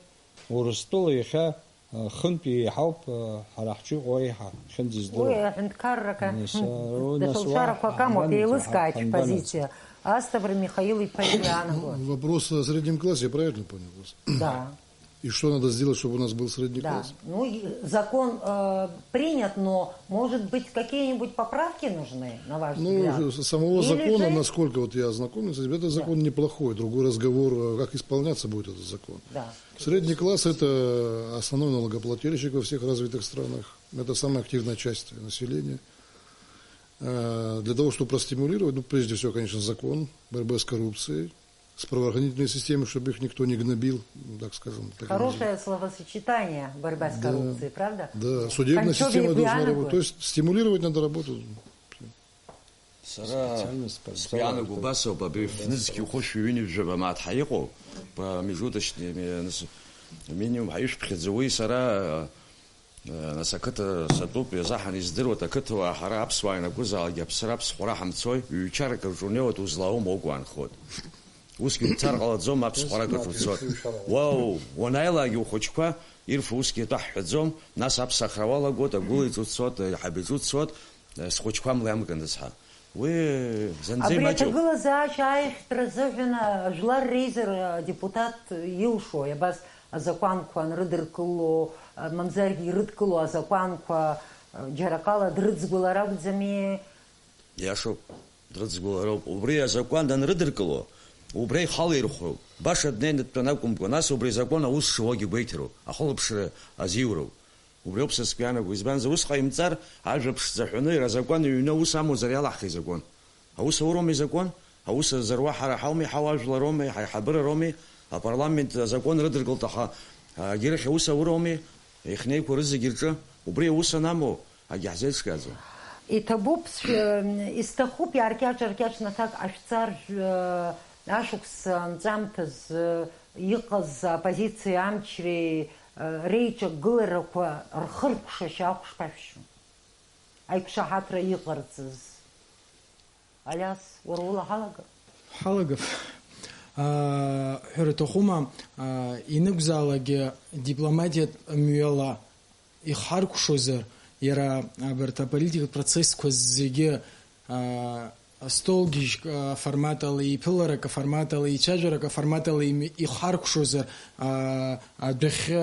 Урыстәыла иахьа, а, хынтә еиҳауп, а, ҳара ҳҿы иҟоу аиҳа хьынӡа Уи здыруа. Аҳәынҭқарра ка-, Нас, а, уи, даҽа нас уа лшарақәак амоуп, ҳанбанаӡа, еилыскааит ҳанбанаӡа? Шәпозициа. Астапыр Михаил иԥа иаанагоит. Ну, вопрос о среднем классе, я правильно понял вас? Да. И что надо сделать, чтобы у нас был средний Да. класс? Ну, и закон, э, принят, но, может быть, какие-нибудь поправки нужны, на ваш Ну, взгляд? с-, самого Или закона, же насколько вот я ознакомился, этот Да. закон неплохой. Другой разговор, э, как исполняться будет этот закон. Да. Средний класс — это основной налогоплательщик во всех развитых странах. Это самая активная часть населения. Э, для того, чтобы простимулировать, ну, прежде всего, конечно, закон борьбы с коррупцией, с правоохранительной системой, чтобы их никто не гнобил, так скажем. Так Хорошее словосочетание, борьба с Да. коррупцией, правда? Да, судебная Кончови система должна Пьяна работать. То есть стимулировать надо работу. Сара Специальность, специальность сгәы иаанагоит убас ауп, абри фнызқь хәышә ҩынҩажәаба мааҭ ҳәа иҟоу, промежуточный, э, нас, минимум ҳаишәԥхьаӡа уи сара, э, нас ақыҭа сатәуп, иазаҳаны издыруеит, ақыҭауаа ҳара аԥсуаа ианакәызаалакгьы аԥсра аԥсхәра ҳамцои, ҩ-чарак рҿы унеиуеит, узлаауам, угәы аанхоит. Усгьы уцар ҟалаӡом, аԥсхәарак аҿы уцоит. Уа, уанааилаагьы ухәыҷқәа ирфо усгьы атәы ҳҳәаӡом, нас аԥсахра уалагоит, агәыла иҿы уцоит, аиҳаб иҿы уцоит, схәыҷқәа амла иамкындаз ҳәа. Уи зынӡа Абри имаҷуп. Аҭагылазаашьа аиӷьтәра азыҳәан ажәлар реизара адепутат илшои, абас азакәанқәа анрыдыркыло, мамзаргьы ирыдкыло азакәанқәа џьара акала дрыдгылар акәӡами? Иашоуп, дрыдгылароуп. Убри азакәан данрыдыркыло, убра ихала ирхәроуп. Баша днеины дтәаны акәымкәа, нас убри азакәан аус шуагьы гәеиҭароуп, ахылаԥшра азиуроуп. Убриоуп са сгәы иаанаго, избанзар, ус ҟаимҵар, ажәа ԥшӡа ҳәаны, иара азакәан иҩны аус амуазар иалаҳхи закәан? Аус ауроуми закәан? Аус азыруа ҳара ҳауми, ҳауаажәлароуми, ҳаиҳабырароуми? Апарламент азакәан рыдыркылт, аха, а, егьырахь аус ауроуми? Ихнеиқәа рызегьы рҿы. Убри аус анамоу, акгьы ҳзеиҿкааӡом. Иҭабуп, сшәы-, исҭахуп иааркьаҿ-ааркьаҿны аҭак ҟашәҵар, э, ашықәс анҵәамҭазы, э, иҟаз аоппозициа амчреи, э, реиҿагыларақәа рхыркәшашьа ахә шԥашәшәу? Аиқәшаҳаҭра иҟарҵаз. Алиас, уара ула ҳалагап? Ҳалагап. Аа, ҳәара аҭахума, аа, ианакәзаалакгьы дипломатиатә мҩала ихҳаркәшозар, иара абарҭ аполитикатә процессқәа зегьы, аа, астолгьежьк, аа, аформат ала, иԥыларак аформат ала, ицәажәарак аформат ала им-, ихҳаркәшозар, аа, адәахьы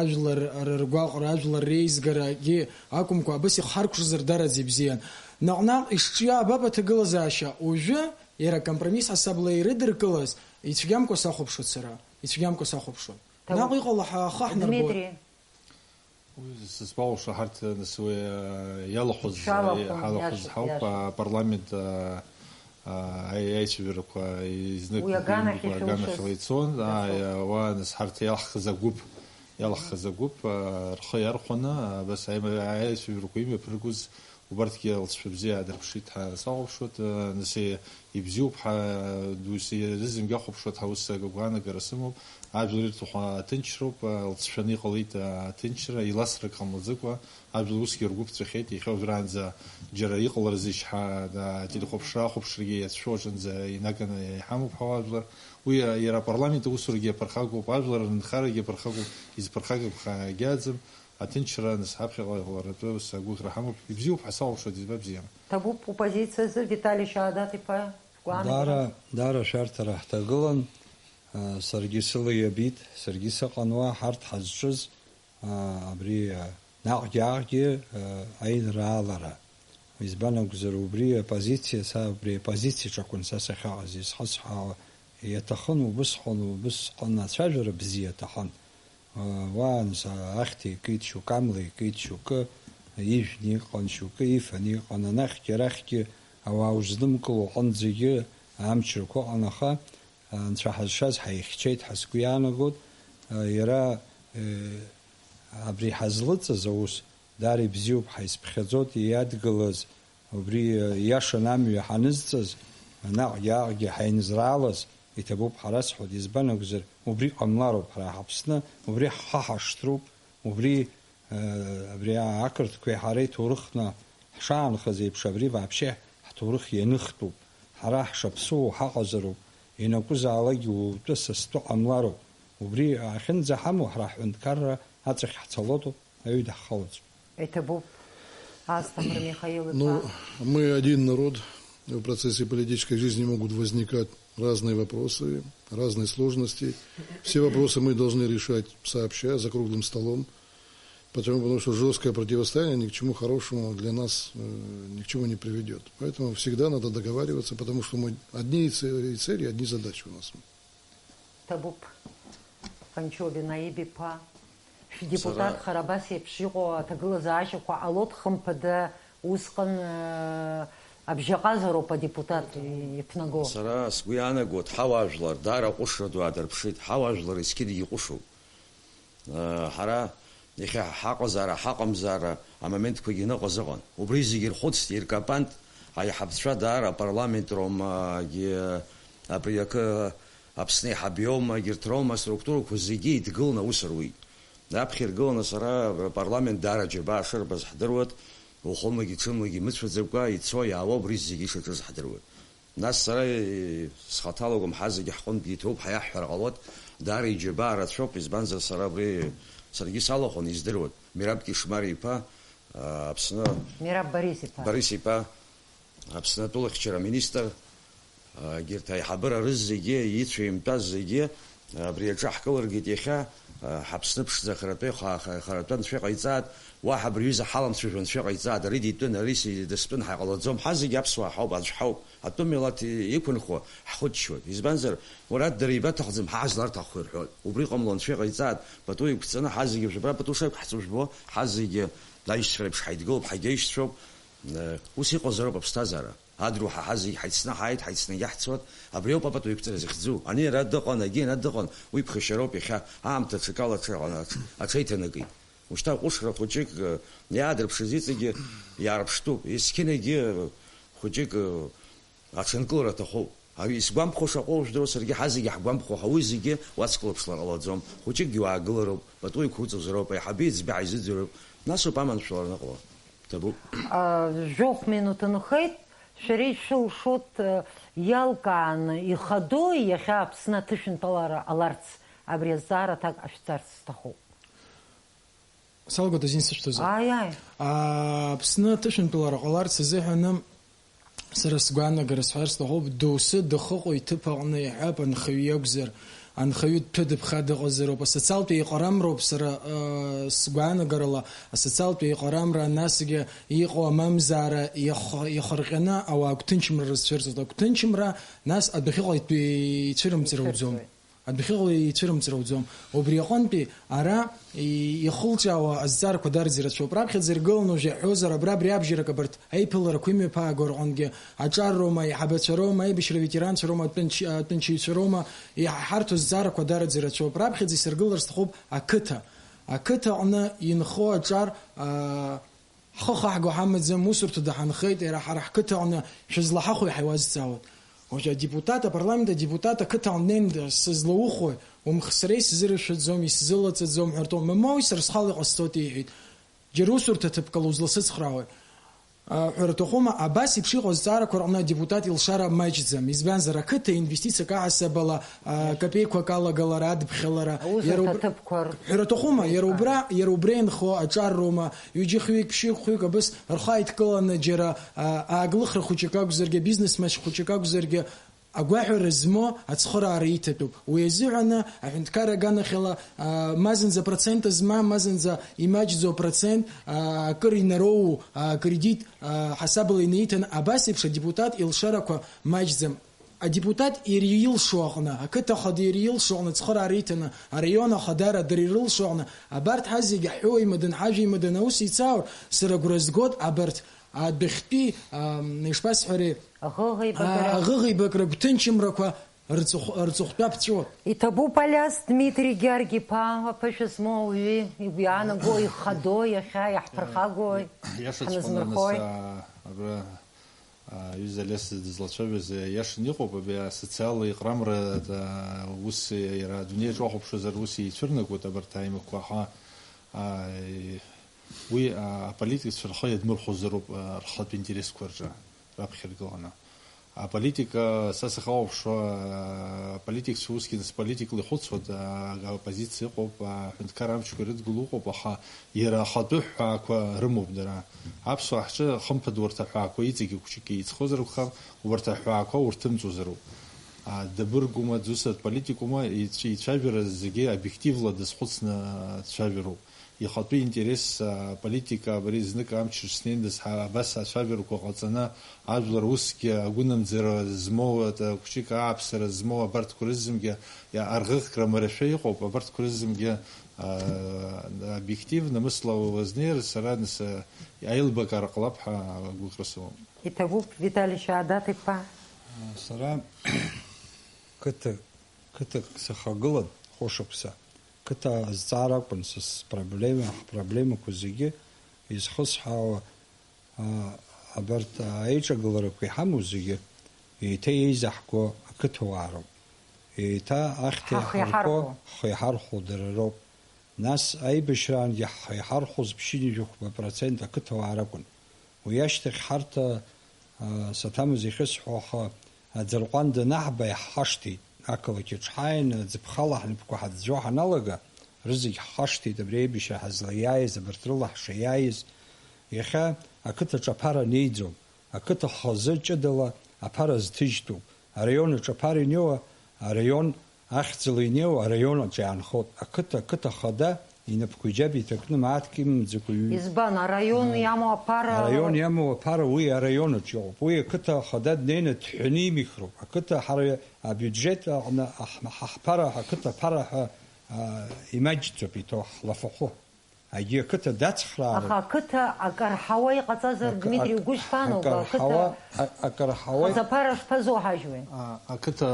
ажәлар рыргәаҟра, ажәлар реизгарагьы акәымкәа, абас ихҳаркәшозар дараӡа ибзиан. Наҟ-наҟ ишҿио абап аҭагылазаашьа, уажәы иара акомпромисс ҳасабла ирыдыркылаз, ицәгьамкәа сахәаԥшуан сара, ицәгьамкәа сахәаԥшуан. Наҟ иҟало ҳа-, ахы ҳнарбоит. Дмитри. Уи сызбалшо ҳарҭ, нас, уи, а, иалахәыз, Шалахәын, ҳалахәыз иашоуп, ҳауп, иашоуп. А, апарламент, а, а, аи-, аицәажәарақәа изнык Уи аганахь иҩныба иахьылшаз. Аганахьала ицон, а, Иашоуп. Иа-, уа, нас, ҳарҭ иалаҳхыз агәыԥ, иалаҳхыз агәыԥ, а, рхы иархәаны, а, абас аим-, аицәажәарақәа имҩаԥыргоз убарҭгьы алҵшәа бзиа аадырԥшит ҳәа сахәаԥшуеит, а, нас, и-, Ибзиоуп, ҳа, досу рзынгьы ахәаԥшуа ҳаус агәаанагара сымоуп. Ажәлар ирҭаху аҭынчроуп, лҵшәаны иҟалеит аҭынчра, еиласрак ҟамлаӡакәа, ажәлар усгьы ргәы ԥҵәахьеит, иахьа уажәраанӡа џьара иҟаларызеишь ҳәа, да, ателехәаԥшра ахәаԥшрагьы иацәшәо аҿынӡа инаганы иҳамоуп ҳәа ажәлар. Уи иара апарламент аусурагьы аԥырхагоуп, ажәлар рынхарагьы аԥырхагоуп, изԥырхагам ҳәа агьааӡам. Аҭынчра, нас, ҳаԥхьаҟа иҟаларатәы ус агәыӷра ҳамоуп, ибзиоуп ҳәа сахәаԥшуеит, избап бзиам. Ҭабуп упозициазы, Витали Шьаадат-иԥа, шәгәаанагара? Даара, даара шәарҭара ҳҭагылан, а, саргьы сыла иабеит, саргьы сыҟан уа, ҳарҭ ҳазҿыз, а, абри, а, наҟгьы-ааҟгьы, а, аинраалара. Избан акәзар, убри апозициа, са убри апозициаҿ акәын са сахьаҟаз, изхысҳәаауа, иаҭахын убысҟан, убысҟан ацәажәара бзиа аҭахын. Уаанӡа ахьҭа икит шьоукы, амла икит шьоукы, ижәны иҟан шьоукы, ифаны иҟан, анахьгьы арахьгьы ауаа узнымкыло аҟынӡагьы амчрақәа ыҟан, аха, а, анцәа ҳазшаз ҳаихьчеит ҳәа сгәы иаанагоит. А, иара, э, абри ҳазлыҵыз аус даара ибзиоуп, ҳаизԥхьаӡоит, иадгылаз Убри, э, иашан амҩа ҳанызҵаз, наҟ-ааҟгьы ҳаинзраалаз, иҭабуп ҳара сҳәоит, избан акәзар, убри ҟамлароуп ҳара ҳаԥсны, убри ҳхы ҳашҭроуп, убри, э, абри ақырҭқәеи ҳареи ҭоурыхны ҳшаанхаз еиԥш, абри вообще ҳҭоурых ианыхтәуп, ҳара ҳшаԥсуоу ҳаҟазароуп, ианакәызаалакгьы утәы са стәы ҟамлароуп, убри ахьынӡаҳамоу ҳара ҳҳәынҭқарра аҵахь ҳцалоит. Аҩы даҳхалаӡом. Иҭабуп, Асҭамыр Михаил иԥа. Ну, мы один народ, в процессе политической жизни могут возникать разные вопросы, разные сложности. Все вопросы мы должны решать сообща, за круглым столом. Почему? Потому что жёсткое противостояние ни к чему хорошему для нас, э, ни к чему не приведёт. Поэтому всегда надо договариваться, потому что мы одни и це-, и цели, одни задачи у нас. Ҭабуп, Панчоби Наиб иԥа, шәдепутатхар абас еиԥш иҟоу аҭагылазаашьақәа ҟалоит, хымԥада, усҟан, э, абжьаҟазароуп адепутат иԥнаго. Сара сгәы иаанагоит, ҳауаажәлар даара аҟәышра ду аадырԥшит, ҳауаажәлар есқьынгьы иҟәышуп. Э, ҳара Иахьа ҳаҟазаара, ҳаҟамзаара амоментқәагьы ныҟәаз ыҟан. Убри зегьы ирхәыцт, иркапант, аиҳабцәа даара апарламент роумагьы, абри акы, Аԥсны аиҳаб иоума, егьырҭ роума аструктурақәа зегьы еидгыланы аус руит. Аԥхьа иргыланы сара апарламент даара џьабаа шырбаз ҳдыруеит, уахымлагьы-ҽынлагьы имыцәаӡакәа ицо-иаауа убри зегьы ишаҿыз ҳдыруеит. Нас сара, э, схаҭала акәым, ҳазегьы ҳҟынтә иҭоуп ҳәа иаҳҳәар ҟалоит, даара иџьабаа рацәоуп, избанзар, сара абри саргьы салахәын, издыруан, Мераб Кьышмариа-иԥа, а, Аԥсны Мераб Борис-иԥа. Борис-иԥа, Аԥсны атәылахьчара аминистр, а, егьырҭ аиҳабыра рызегьы, ицәеимтәаз зегьы, Абри аҿы ҳкылыргеит иахьа, а, ҳаԥсны ԥшӡа харатәы, ха-, ха-, харатәы анцәа иҟаиҵааит, уаҳа абри аҩыза ҳаламцәажәо анцәа иҟаиҵааит, ари дитәын, ари си-, дыстәын ҳәа ҟалаӡом, ҳазегь аԥсуаа ҳауп, аӡә ҳауп, атәым милаҭ иқәынхо ҳхыччоит. Избанзар, уара дара ибаҭахӡам, ҳа ҳазларҭаххо ирҳәоит. Убри ҟамло анцәа иҟаиҵааит, пату иқәҵаны ҳазегьы жәабра пату шақәҳҵо жәбо, ҳазегьы аишьцәа реиԥш ҳаидгылоуп, ҳагьы аишьцәоуп. Э, ус иҟазароуп аԥсҭазаара. Адруҳа ҳазегь ҳаицны ҳааит, ҳаицны иаҳцоит. Абри ауп апату иқәҵара захьӡу. Ани ара дыҟан, агьи ана дыҟан, уи ԥхашьароуп иахьа, аамҭа ҽакала аҽа-, аҽ-, аҽеиҭанакит. Ушьҭа ҟәышра хәыҷык, э, иаадырԥшыз иҵегьы иаарԥштәуп. Есқьынагьы, э, хәыҷык, э, аҽынкылара аҭахуп. Ари исгәамԥхо шаҟа ужәдыруа саргьы ҳазегьы ҳгәамԥхо ҳауи зегьы уацклаԥшлар ҟалаӡом. Хәыҷыкгьы уаагылароуп, пату иқәуҵозароуп, аиҳабы иӡбеи ҳаизыӡырҩроуп. Нас ауп аманшәалара аныҟала. Ҭабуп. А, жәохә минуҭ нхеит, шәара ишәылшоит, а, иалкааны ихадоу иахьа Аԥсны аҭышәынтәалара ҟаларц, абри азҵаара аҭак ашәҵарц сҭахуп. Салгоит, азин сышәҭозар. Ааи, ааи. А, Аԥсны аҭышәынтәалара ҟаларц азыҳәаны сара сгәаанагара сҳәар сҭахуп, доусы дыхыҟоу иҭыԥ аҟны иаҳҳәап, анхаҩы иакәзар, анхаҩы дҭәы-дыԥха дыҟазароуп. Асоциалтә еиҟарамроуп сара, э, сгәаанагарала, асоциалтә еиҟарамра, насгьы иҟоу амамзаара иах-, иахырҟьаны ауаа агәҭынчымра рызцәырҵуеит. Агәҭынчымра, нас адәахьыҟа ицәырымҵыр ауӡом. Адәахьыҟа ицәырымҵыр ауӡом. Убри аҟынтәи ара и-, ихылҿиаауа азҵаарақәа дарӡа ирацәоуп. Раԥхьаӡа иргыланы уажә иаҳҳәозар, абра абри абжьарак абарҭ аиԥыларақәа имҩаԥааго рҟынгьы аҿар роума, аиҳабацәа роума, аибашьра аветеранцәа роума, атәанч-, атәанчаҩцәа роума, иҳарҭо зҵаарақәа дараӡа ирацәоуп. Раԥхьаӡа исыргылар сҭахуп ақыҭа. Ақыҭа аҟны инхо аҿар, аа, ҳхы ахаҳго ҳамаӡам, усурҭада ҳанхеит, иара ҳара ҳқыҭа аҟны шәызлаҳахәои ҳәа иуазҵаауеит. Уажәы адепутат, апарламент адепутат ақыҭа аҟны днеины сызлаухәои, умх-, сара исзыршәаӡом, исзылаҵаӡом ҳәа ртәом. Мамоу, сара схала иҟасҵоит, иҳәеит. Џьара усурҭ аҭыԥ ала узласыцхраауеи? А, ҳәара аҭахума, абас еиԥш иҟоу азҵаарақәа рҟны адепутат илшара маҷӡам. Избанзар, ақыҭа инвестициак аҳасабала, а, капеиқәак алагалара, адԥхьалара, Аусурҭа иара уб-, аҭыԥқәа р-, ҳәара аҭахума, иара убра, иара убра инхо аҿар роума, ҩыџьа хҩык, ԥшьҩык, хәҩык абас рхы ааидкыланы џьара, а, ааглыхра хәыҷык акәзаргьы, абизнес маҷ хәыҷык акәзаргьы, агәаҳәара змоу ацхыраара иҭатәуп. Уи азыҳәаны аҳәынҭқарра аганахьала, а, ма зынӡа процент змам, ма зынӡа имаҷӡоу процент, а, акыр инароу, а, кредит, а, ҳасабала инаиҭан, абас еиԥш адепутат илшарақәа маҷӡам. Адепутат иара илшо аҟны, ақыҭа ахада иара илшо аҟны ацхыраара иҭаны, араион ахадара дара ирылшо аҟны, абарҭ ҳазегьы ҳҳәоу имадан, ҳажәа имадан аус еицааур, сара агәра згоит абарҭ адәахьтәи, ам, ишԥасҳәари, Аӷыӷеибагара. А, аӷыӷеибакра гәҭынчымрақәа рҵыхә-, рҵыхәтәа ԥҵәо. Иҭабуп, Алиас, Дмитри Гьаргь-иԥа, аԥышәа змоу ауаҩы игәы иаанаго, ихадоу, иахьа иаҳԥырхагои, Иашаҵәҟьаны, ҳназмырхои? Нас, а, абра, а, аҩыза Алиас дызлацәажәоз, а, иашан иҟоуп, абри асоциалтә еиҟарамра, а, ус иара адунеи аҿы уахәаԥшуазар, ус еицәырнагоит абарҭ аимакқәа, аха, а, уи, а, аполитикцәа рхы иадмырхәозароуп, а, рхатә интересқәа рҿы. Раԥхьа иргыланы. Аполитика, са сахьауаԥшуа, аполитикцәа усгьы нас политикла ихәыцуеит, а, аоппозициа ыҟоуп, аҳәынҭқар амчқәа ирыдгыло ыҟоуп, аха иара ахатәы ҳәаақәа рымоуп дара. Аԥсуаа ҳҿы, хымԥада, урҭ аҳәаақәа иҵегьы хәыҷык еицхозар акәхап, убарҭ аҳәаақәа урҭымҵуазароуп. А, дабыргума, дзусҭа, дполитикума, ицәажәара зегьы обиективла дазхәыцны дцәажәароуп. Ихатәы интерес, а, политика, абри знык амч рыҽснеиндаз ҳа-, абас ацәажәарақәа ҟаҵаны, ажәлар усгьы агәынамӡара змоу, ата, хәыҷык ааԥсара змоу абарҭқәа рызынгьы, иа-, арӷыӷкра марашәа иҟоуп, абарҭқәа рызынгьы, а, обиективно, мысла уазнеир, сара нас, а, аилбакаара ҟалап ҳәа агәыӷра сымоуп. Иҭабуп, Витали Шьаадат-иԥа. Сара қыҭа, қыҭак сахагылан хәышықәса. Қыҭа азҵаара акәын са спроблема, ҳпроблемақәа зегьы изхысҳауа, а, абарҭ аиҿагыларақәа иҳамоу зегьы еиҭа еизаҳго ақыҭауаа роуп. Еиҭа ахьҭа Ҳахы иаҳархәо, иҳархәо. Ҳхы иҳархәо дара роуп. Нас аибашьраангьы ҳхы иҳархәоз ԥшьынҩажәи хәба процент ақыҭауаа ракәын. Уи ашьҭахь ҳарҭ, а, саҭамыз иахьысҳәо, аха аӡырҟан данаҳба, иаҳхашҭит. Ақалақь аҿы ҳааины, ӡыԥхала ҳнапқәа ҳаӡәӡәо ҳаналага, рызегь ҳхашҭит, абри аибашьра ҳазлаиааиз, абарҭ рыла ҳшаиааиз. Иахьа ақыҭаҿы аԥара неиӡом. Ақыҭа хазы ҷыдала аԥара зҭыжьтәуп. Араион аҿы аԥара инеиуа, араион ахьӡала инеиуа араион аҿы иаанхоит. Ақыҭа, ақыҭа хада инапқәа иџьаб иҭакны мааҭк имамӡакәа иҩ-, Избан, араион а, иамоу аԥара? Араион иамоу аԥара уи араион аҿы иҟоуп. Уи ақыҭа хада днеины дҳәаны имихроуп. Ақыҭа ҳара абиуџьет аҟны аҳ-, ҳаҳԥара, ақыҭа аԥара ҳәа, а, имаҷӡоуп иҭоу ҳлафахәы. Егьи ақыҭа дацхрааны. Аха ақыҭа акы арҳауа иҟаҵазар, Акы-, Дмитри, акы-, угәы шԥаанагоу? Акы Ақыҭа арҳауа, а-, акы арҳауа. Хазы аԥара шԥазоуҳажьуеи? А, ақыҭа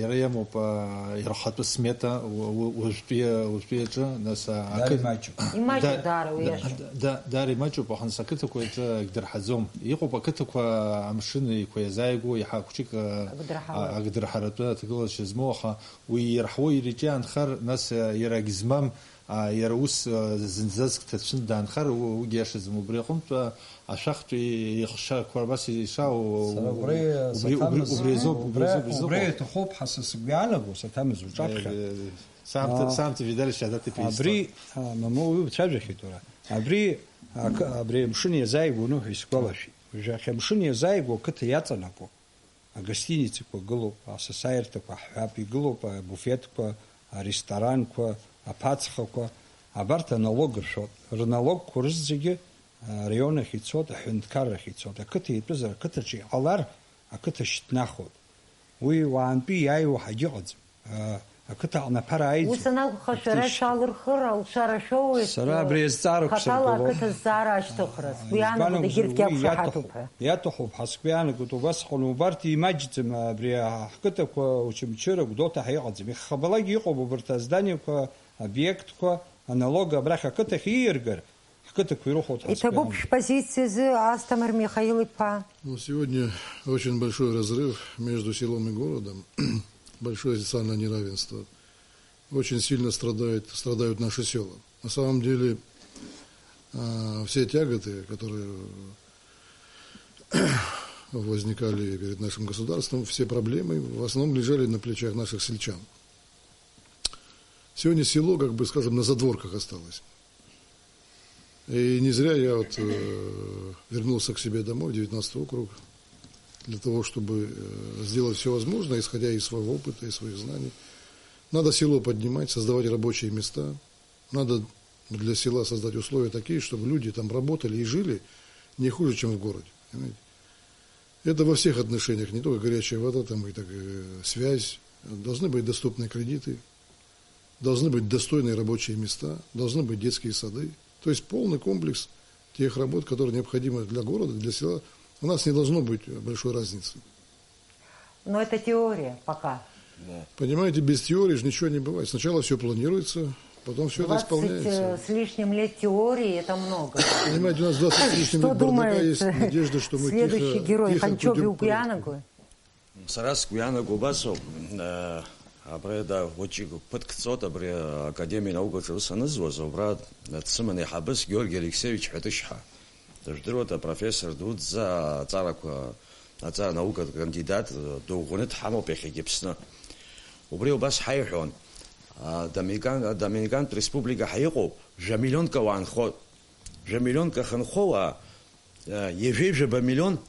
иара иамоуп, а, ирхатәы смета, у-, у-, уажәтәи, уажәтәи аҿы, нас, а, Даара ақыҭ-, имаҷуп. Имаҷуп Да-, даара, уи да-, иашоуп. Да-, даара имаҷуп, аха нас ақыҭақәа аҿы акы дырҳаӡом. Иҟоуп ақыҭақәа амшын еиқәа иазааигәоу, иаҳа хәҷык, а, Акы дырҳауа. А, акы дырҳаратәы аҭагылазшьа змоу, аха уи ирҳауа иара иҿы иаанхар, нас, а, иара ак змам, А, иара ус, а, зынӡаск ҭацәын даанхар, у-, уигьы иашаӡам. Убри аҟынтә, а, ашәахтә еихшьаақәа абас ишаау, Сара убри, убри, убри, саҭамыз, убри азоуп, убри убри, азоуп, убри азоуп. Убри иаҭахуп ҳәа са сгәы иаанаго, саҭамыз уҿаԥхьа. Э, э, саамҭа, Аа, саамҭа Видали шьадат иԥеисҭон. Абри, а, мамоу, уи уцәажәахьеит уара. Абри, акы, абри амшын иазааигәоу ҳәа исгәалашәеит. Уажәы ахьамшын иазааигәоу ақыҭа иаҵанакуа. Агостиницақәа гылоуп, асасааирҭақәа ҳҳәап, игылоуп абуфетқәа, аресторанқәа, аԥацхақәа, абарҭ аналог ршәоит. Рналогқәа рызегьы араион ахь ицоит, аҳәынҭқаррахь ицоит. Ақыҭа итәызар, ақыҭаҿы иҟалар, ақыҭа шьҭнахуеит. Уи уаантәи иааиуа ҳагьыҟаӡам. Ақыҭаҟны аԥара ааиӡом. Ус анакәха, шәара Фактически. Шәалырхыр, алшара шәоуеит, Сара абри азҵаарақәа хаҭала сыргылом. Ақыҭа зҵаара ашьҭыхра. Сгәы иаанагоит, избан акәзар, егьырҭгьы уи ақәшаҳаҭуп иаҭахуп, ҳәа. Иаҭахуп ҳәа сгәы иаанагоит, убасҟан убарҭ имаҷӡам абри ҳқыҭақәа Очамчыра, Гәдоуҭа ҳәа иҟаӡам. Ихабалакгьы иҟоуп убарҭ азданиақәа, обиектқәа, аналог абрахь ақыҭахь ииаргар, ҳқыҭақәа ирыхәоит ҳәа сгәы Иҭабуп иаанагоит. Шәпозициазы, Асҭамыр Михаил-иԥа. Ну, сегодня очень большой разрыв между селом и городом, большое социальное неравенство. Очень сильно страдает, страдают наши села. На самом деле, а, все тяготы, которые возникали перед нашим государством, все проблемы в основном лежали на плечах наших сельчан. Сегодня село, как бы, скажем, на задворках осталось. И не зря я вот, э, вернулся к себе домой, в девятнадцатый округ, для того, чтобы, э, сделать всё возможное, исходя из своего опыта, из своих знаний. Надо село поднимать, создавать рабочие места. Надо для села создать условия такие, чтобы люди там работали и жили не хуже, чем в городе. Понимаете? Это во всех отношениях, не только горячая вода, там и так, э, связь. Должны быть доступные кредиты, должны быть достойные рабочие места, должны быть детские сады. То есть полный комплекс тех работ, которые необходимы для города, для села. У нас не должно быть большой разницы. Но это теория пока. Да. Понимаете, без теории же ничего не бывает. Сначала всё планируется, потом всё это исполняется. Двадцать, э, с лишним лет теории, это много. Понимаете, у нас двадцать с лишним лет бардака, есть надежда, что мы тихо, тихо придём к порядку. Что думает следующий герой? Ханчоби угәы иаанагои? Сара сгәы иаанаго убасоуп, э, абри да, хәыҷык ԥыҭк ҵуеит абри академиа наукаҿы ус анызуаз, убра дсыман еиҳабыс Георги Алексеевич Ҳәатышьҳа. Дыжәдыруеит, апрофессор дуӡӡа аҵарақәа, аҵара наукатә кандидат, э, дуӷәӷәаны дҳамоуп иахьагьы Аԥсны. Убри убас ҳаиҳәон, а, Доминикан-, Доминикантә Республика ҳаиҟоуп, жәа миллионк ауаа нхоит. Жәа миллионк ахьынхо ауаа, э, ҩажәеи жәаба миллион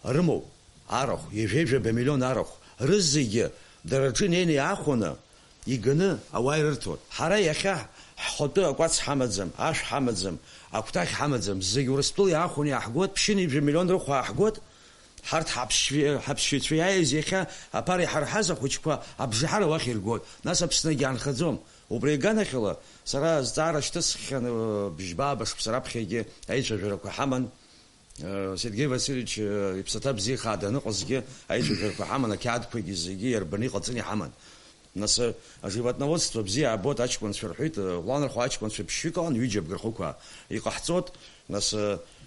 рымоуп арахә, ҩажәеи жәаба миллион арахә. Рызегьы дара рҿы инеины иаахәаны, иганы ауаа ирырҭоит. Ҳара иахьа ҳхатәы акәац ҳамаӡам, ашә ҳамаӡам, акәтаӷь ҳамаӡам, зегь Урыстәыла иаахәаны иааҳгоит, ԥшьынҩажәа миллион рыхәа ааҳгоит. Ҳарҭ ҳаԥсшьаҩ-, ҳаԥсшьаҩцәа иааиз иахьа аԥара иҳарҳаз ахәыҷқәа абжеиҳара уахь иргоит, нас Аԥсныгьы аанхаӡом. Убри аганахьала, сара азҵаара шьҭысххьан, бжьба-ааба шықәса раԥхьагьы аицәажәарақәа ҳаман. Сергеи Васильевич иԥсаҭа бзиахаа даныҟазгьы аицәажәарақәа ҳаман, ақьаадқәагьы зегьы иарбаны иҟаҵаны иҳаман. Нас, аживотноводство бзиа аабоит аҷкәынцәа рҳәеит, Ҟәланырхәа аҷкәынцәа ԥшьҩык алан, ҩыџьа абгырхәқәа. Иҟаҳҵоит, нас,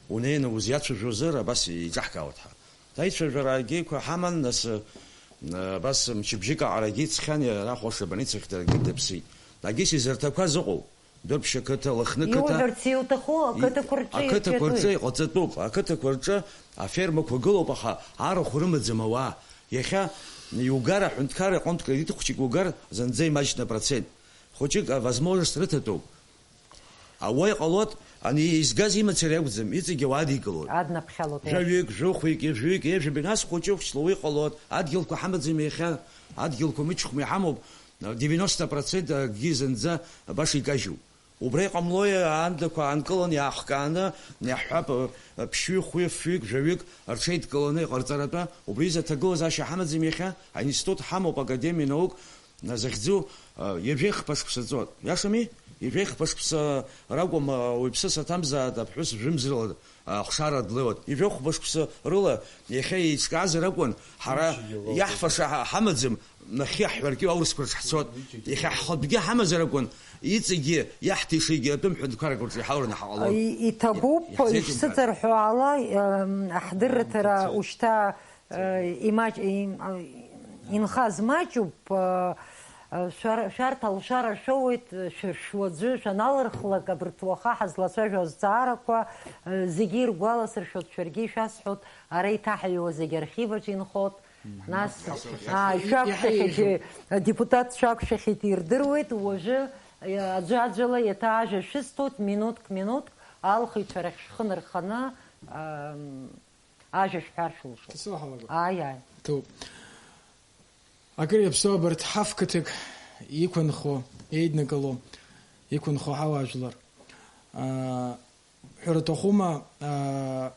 унеины узиацәажәозар, абас еиҿаҳкаауеит ҳәа. Аицәажәара агеиқәа ҳаман, нас, абас мчыбжьык аҟарагьы ицхьан, иара ахәаша абольницахь даргьы дыԥсит. Агьыс изырҭақәаз ыҟоуп. Дырԥшь ақыҭа, Лыхны қыҭа. Иуҳәарц иуҭаху, ақыҭақәа рҿы ақыҭақәа рҿы иаҿиатәуп. Иҟаҵатәуп. Ақыҭақәа рҿы афермақәа гылоуп, аха арахә рымаӡам ауаа. Иахьа иугар, аҳәынҭқар иҟынтә кредит хәҷык угар, зынӡа имаҷны апроцент. Хәыҷык авозможность рыҭатәуп. Ауа иҟалоит, ани изгаз имацара иакәӡам, иҵегьы ауаа адикылоит. Аднаԥхьалоит, Жәаҩык, жәохәҩык, ҩажәаҩык, ҩажәаҩык, нас хәыҷы-хәыҷла уи ҟалоит, адгьылқәа ҳамаӡам иахьа, адгьылқәа мыч-хәма иҳамоуп, девяносто процент акгьы зынӡа баша икажьуп. Убра иҟамлои, аандақәа аанкыланы иаахкааны, иаҳҳәап, ԥшьҩы, хәҩы, фҩык, жәаҩык рҽеидкыланы иҟарҵаратәы, убри изы аҭагылазаашьа ҳамаӡам иахьа, аинститут ҳамоуп, академиа наук, захьӡу, ҩажәеи хԥа шықәса ҵуеит. Иашами? Ҩажәеи хԥа шықәса ракәым, ауаҩԥсы саҭамзааит, аԥҳәыс жәымзрала ахшара длеиуеит. Ҩажәи хәба шықәса рыла иахьа еиҿкаазар акәын, ҳара иаҳфаша ҳа-, ҳамаӡам, нахьхьи ҳҳәаргьы аурысқәа рҿы ҳцоит. Иахьа ҳхатәгьы ҳамазар акәын, иҵегьы иаҳҭеишагьы атәым ҳәынҭқаррак рҿы иҳаураны ҳаҟалон. И-, иҭабуп, Иаҳзеиҭеимгар. Ишсыҵарҳәо ала, м, аҳдырраҭара ушьҭа, э, имаҷ-, им-, а, инхаз маҷуп, э, Шәар-, шәарҭ алшара шәоуеит, шәыршәуа аӡәы шәаналырхлак, абырҭ уаха ҳазлацәажәо азҵаарақәа, зегьы иргәаласыршәоит, шәаргьы ишәасҳәоит, ара иҭаҳҩуа зегьы архив аҿы инхоит. Нас, аа, шәақәшәахьеит, адепутатцәа шәақәшәахьеит, ирдыруеит, уажәы, аӡәаӡәала еиҭа ажәа шәысҭоит, минуҭк, минуҭк, алхыҩцәа рахь шәхы нырханы, ам, ажәа шәҳәар шәылшоит. Исылҳәалагои? Ааи, ааи. Ҭоуп. Акыр иаԥсоу абарҭ ҳаф қыҭак иқәынхо, еиднакыло, иқәынхо ҳауаажәлар. Аа, ҳәара аҭахума, аа,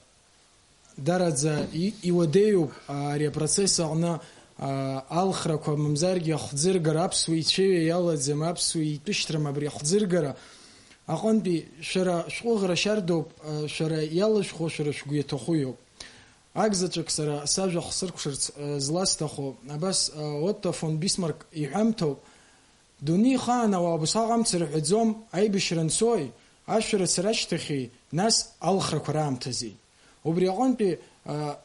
дараӡа и-, иуадаҩуп, аа, ари апроцесс аҟны, аа, алхрақәа, мамзаргьы ахәӡыргара, аԥсуа ицәаҩа иалаӡам, аԥсуа итәышьҭрам абри ахәӡыргара аҟынтәи шәара шәҟәыӷара шьардоуп, аа, шәара иалышәхуа, шәара шәгәы иаҭаху иоуп. Акзаҵәык сара сажәа хсыркәшарц, э, зласҭаху, абас, э, Отто фон Бисмарк иҳәамҭоуп, дунеихаан ауаа убасҟак амца рҳәаӡом, аибашьра анцои, ашәарыцара ашьҭахьи, нас алхрақәа раамҭази. Убри аҟынтәи, э,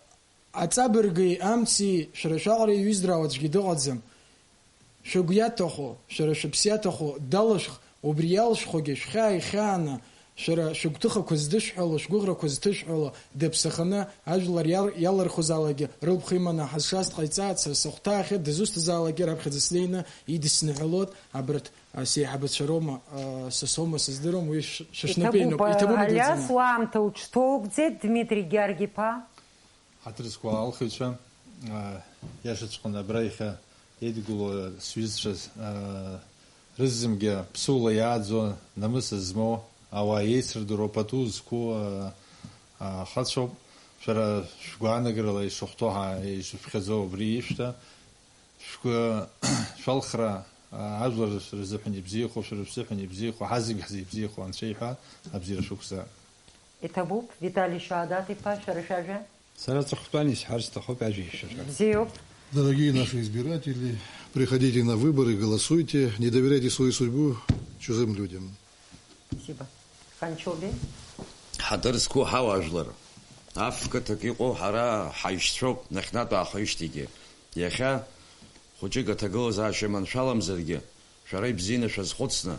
аҵабырги амци шәара шәаҟара иҩыздраа аӡәгьы дыҟаӡам. Шәыгәы иаҭаху, шәара шәыԥсы иаҭаху далышәх, убри иалшәхуагьы шәхьаа ихьааны, шәара шәыгәҭыхақәа здышәҳәало, шәгәыӷрақәа зҭышәҳәало, дыԥсаханы ажәлар иал-, иалырхызаалакгьы рылԥха иманы ҳазшаз дҟаиҵааит, сара сыхәҭаахьеит, дызусҭазаалакгьы раԥхьаӡа снеины идысныҳәалоит, абарҭ, а, сеиҳабацәа роума, а, са соума сыздыруам, уи шә-, шәышнапы иануп. Иҭабуп, иҭабуп, Алиас, идуӡӡаны. Уаамҭа уҽҭоугӡеит, Дмитри Гьаргь-иԥа. Ҳаҭыр зқәу алхыҩцәа, аа, иашаҵәҟьаны абра иахьа еидгылоу сҩызцәа, аа, рызегьы ԥсуала иааӡо, намыс змоу, ауаа еицырдыруа пату зқәу, аа, аа, ахацәоуп. Шәара шәгәаанагарала ишахәҭоу ҳа-, ишыԥхьаӡо убри ишәҭа. Шәгәы, шәалхра, аа, ажәлар рзыҳәан ибзиахо, шәара шәзыҳәан ибзиахо, ҳазегь ҳзы ибзиахо Анцәа иҳәа, абзиара шәықәзааит. Иҭабуп, Витали Шьаадат-иԥа, шәара шәажәа. Сара ҵыхәтәан исҳәар сҭахуп ажәа ишәҳәа. Бзиоуп. Дорогие наши избиратели, приходите на выборы, голосуйте, не доверяйте свою судьбу чужим людям. Спасибо. Ханчоби. Ҳаҭыр зқәу ҳауаажәлар, аф қыҭак иҟоу ҳара ҳаишьцәоуп, нахьхьнатә аахижьҭеигьы. Иахьа хәыҷык аҭагылазаашьа маншәаламзаргьы, шәара ибзианы шәазхәыцны,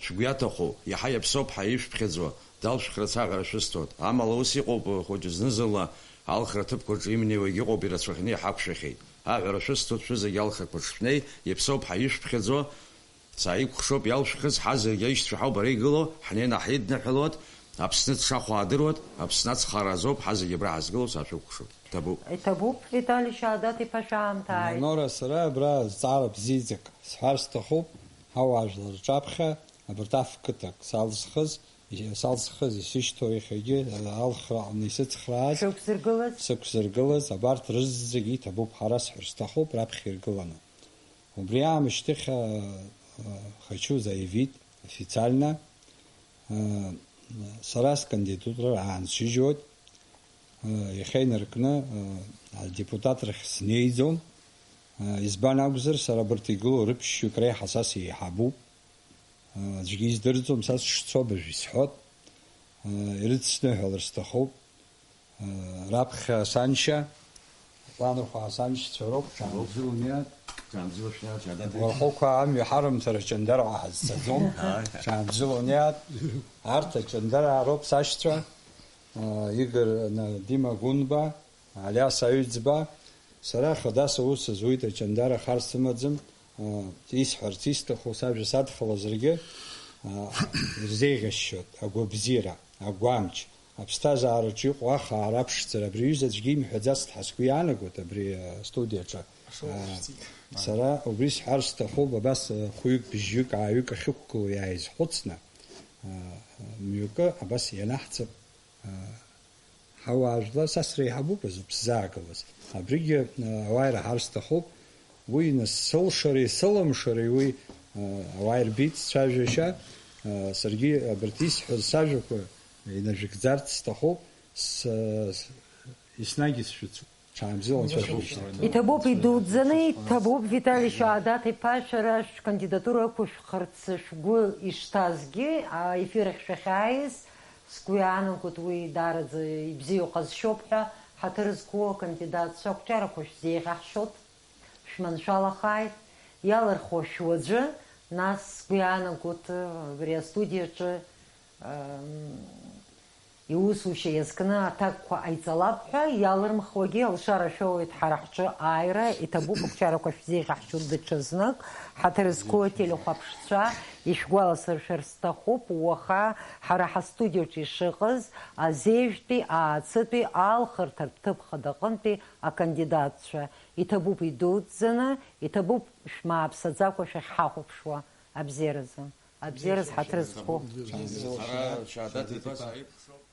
шәгәы иаҭаху, иаҳа иаԥсоуп ҳәа ишәԥхьаӡо, далшәхрацы аҳәара шәысҭоит. Амала ус иҟоуп, хәыҷы зны-зынла алхра ҭыԥқәа рҿы имнеиуагь ыҟоуп, ирацәаханы иҳақәшәахьеит. Аҳәара шәысҭоит, шәызегь алхрақәа шшәнеи, иаԥсоуп ҳәа ишәԥхьаӡо, сааиқәхшоуп, иалшәхыз ҳазегь аишьцәа ҳауп, ара игылоу, ҳнеины ҳидныҳәалоит, Аԥсны дшахәо аадыруеит, Аԥсны ацхаара азоуп, ҳазегь абра ҳазгылоу саашәықәкшоит. Ҭабуп. Иҭабуп, Витали Шьаадат-иԥа, шәаамҭа ааит. Нора, сара абра зҵаара бзиаӡак сҳәар сҭахуп, ҳауаажәлар рҿаԥхьа абарҭ аф қыҭак салызхыз, салызхыз, исышьҭоу иахьагьы алхра аҟны исыцхрааз, Шәықәзыргылаз? Сықәзыргылаз, абарҭ рызегьы иҭабуп, ҳара сҳәар сҭахуп, раԥхьа иргыланы. Убри аамышьҭахь, а, а, хочу заявить официально, а, сара скандидатура аансыжьуеит, а, иахьа инаркны, а, адепутатрахь снеиӡом, а, избан акәзар, сара абарҭ игылоу рыԥшьҩык реиҳа са сеиҳабуп, а, аӡәгьы издырӡом, са сшцо абыржә исҳәот, а, ирыдсныҳәалар сҭахуп. Раԥхьа саншьа, ланахәаа саншьцәа роуп, ҽаанбзиала униааит. Ҽаанбзиала шәниааит, Џьадаҭ. Уархәқәа амҩа ҳарымҭар аҷандараҟа ҳазцаӡом. Ааи. Ҽаанбзиала униааит. Арҭ аҷандараа роуп сашьцәа, а, Игор, на, Дима Гәынба, Алиас Аҩӡба. Сара хадас аус зуеит, аҷандара хар сымаӡам. Исҳәарц исҭаху, сажәа садхалазаргьы, ирзеиӷьасшьоит агәабзиара, агәамч, аԥсҭазаараҿы иҟоу ахаара аԥшӡара, абри аҩыза аӡәгьы имҳәаӡацт ҳәа сгәы иаанагоит абри астудиаҿы. Сара убри сҳәар сҭахуп, абас хәҩык, бжьҩык, ааҩык ахьықәгылоу иааизхәыцны, мҩакы абас ианаҳҵап. Ҳауаажәлар, са среиҳабуп азы ԥсзаагылаз. Абригьы, а, ауаа ираҳар сҭахуп. Уи нас сылшареи сылымшареи уи, а, ауаа ирбеит сцәажәашьа. А, саргьы абарҭ исҳәаз сажәақәа инажәыгӡарц сҭахуп. С-, с-, еснагь исшәыцуп. Ҽаанбзиала анцәа шәышьҭоит. Иҭабуп, идуӡӡаны иҭабуп, Витали Шьаадат-иԥа, шәара шәкандидатура ықәышәхырц шәгәы ишҭазгьы, аефир ахь шәахьааиз. Сгәы иаанагоит, уи даараӡа ибзиоу ҟазшьоуп ҳәа, ҳаҭыр зқәу акандидатцәа ақәҿиарақәа шәзеиӷьаҳшьоит, шәманшәалахааит. Иалырхуашәа уаӡәы, нас сгәы иаанагоит, абри астудиаҿы, ам, иусушьа иазкны аҭакқәа ҟаиҵалап ҳәа иалырмхуагьы алшара шәоуеит ҳара ҳҿы ааира, иҭабуп, ахәшьарақәа шәзеиӷьаҳшьоит даҽазнык, ҳаҭыр зқәу ателехәаԥшцәа, ишәгәаласыршәар сҭахуп, уаха ҳара ҳастудиаҿы ишыҟаз, азеижәтәи, ааӡатәи, алхырҭартә ҭыԥ хадаҟынтәи акандидатцәа, иҭабуп идуӡӡаны, иҭабуп шәмааԥсаӡакәа шәахьҳахәаԥшуа абзиаразы. Абзиаразы ҳаҭыр зқәу. Ҳара Шьадаҭ-иԥа саиԥхьоуп.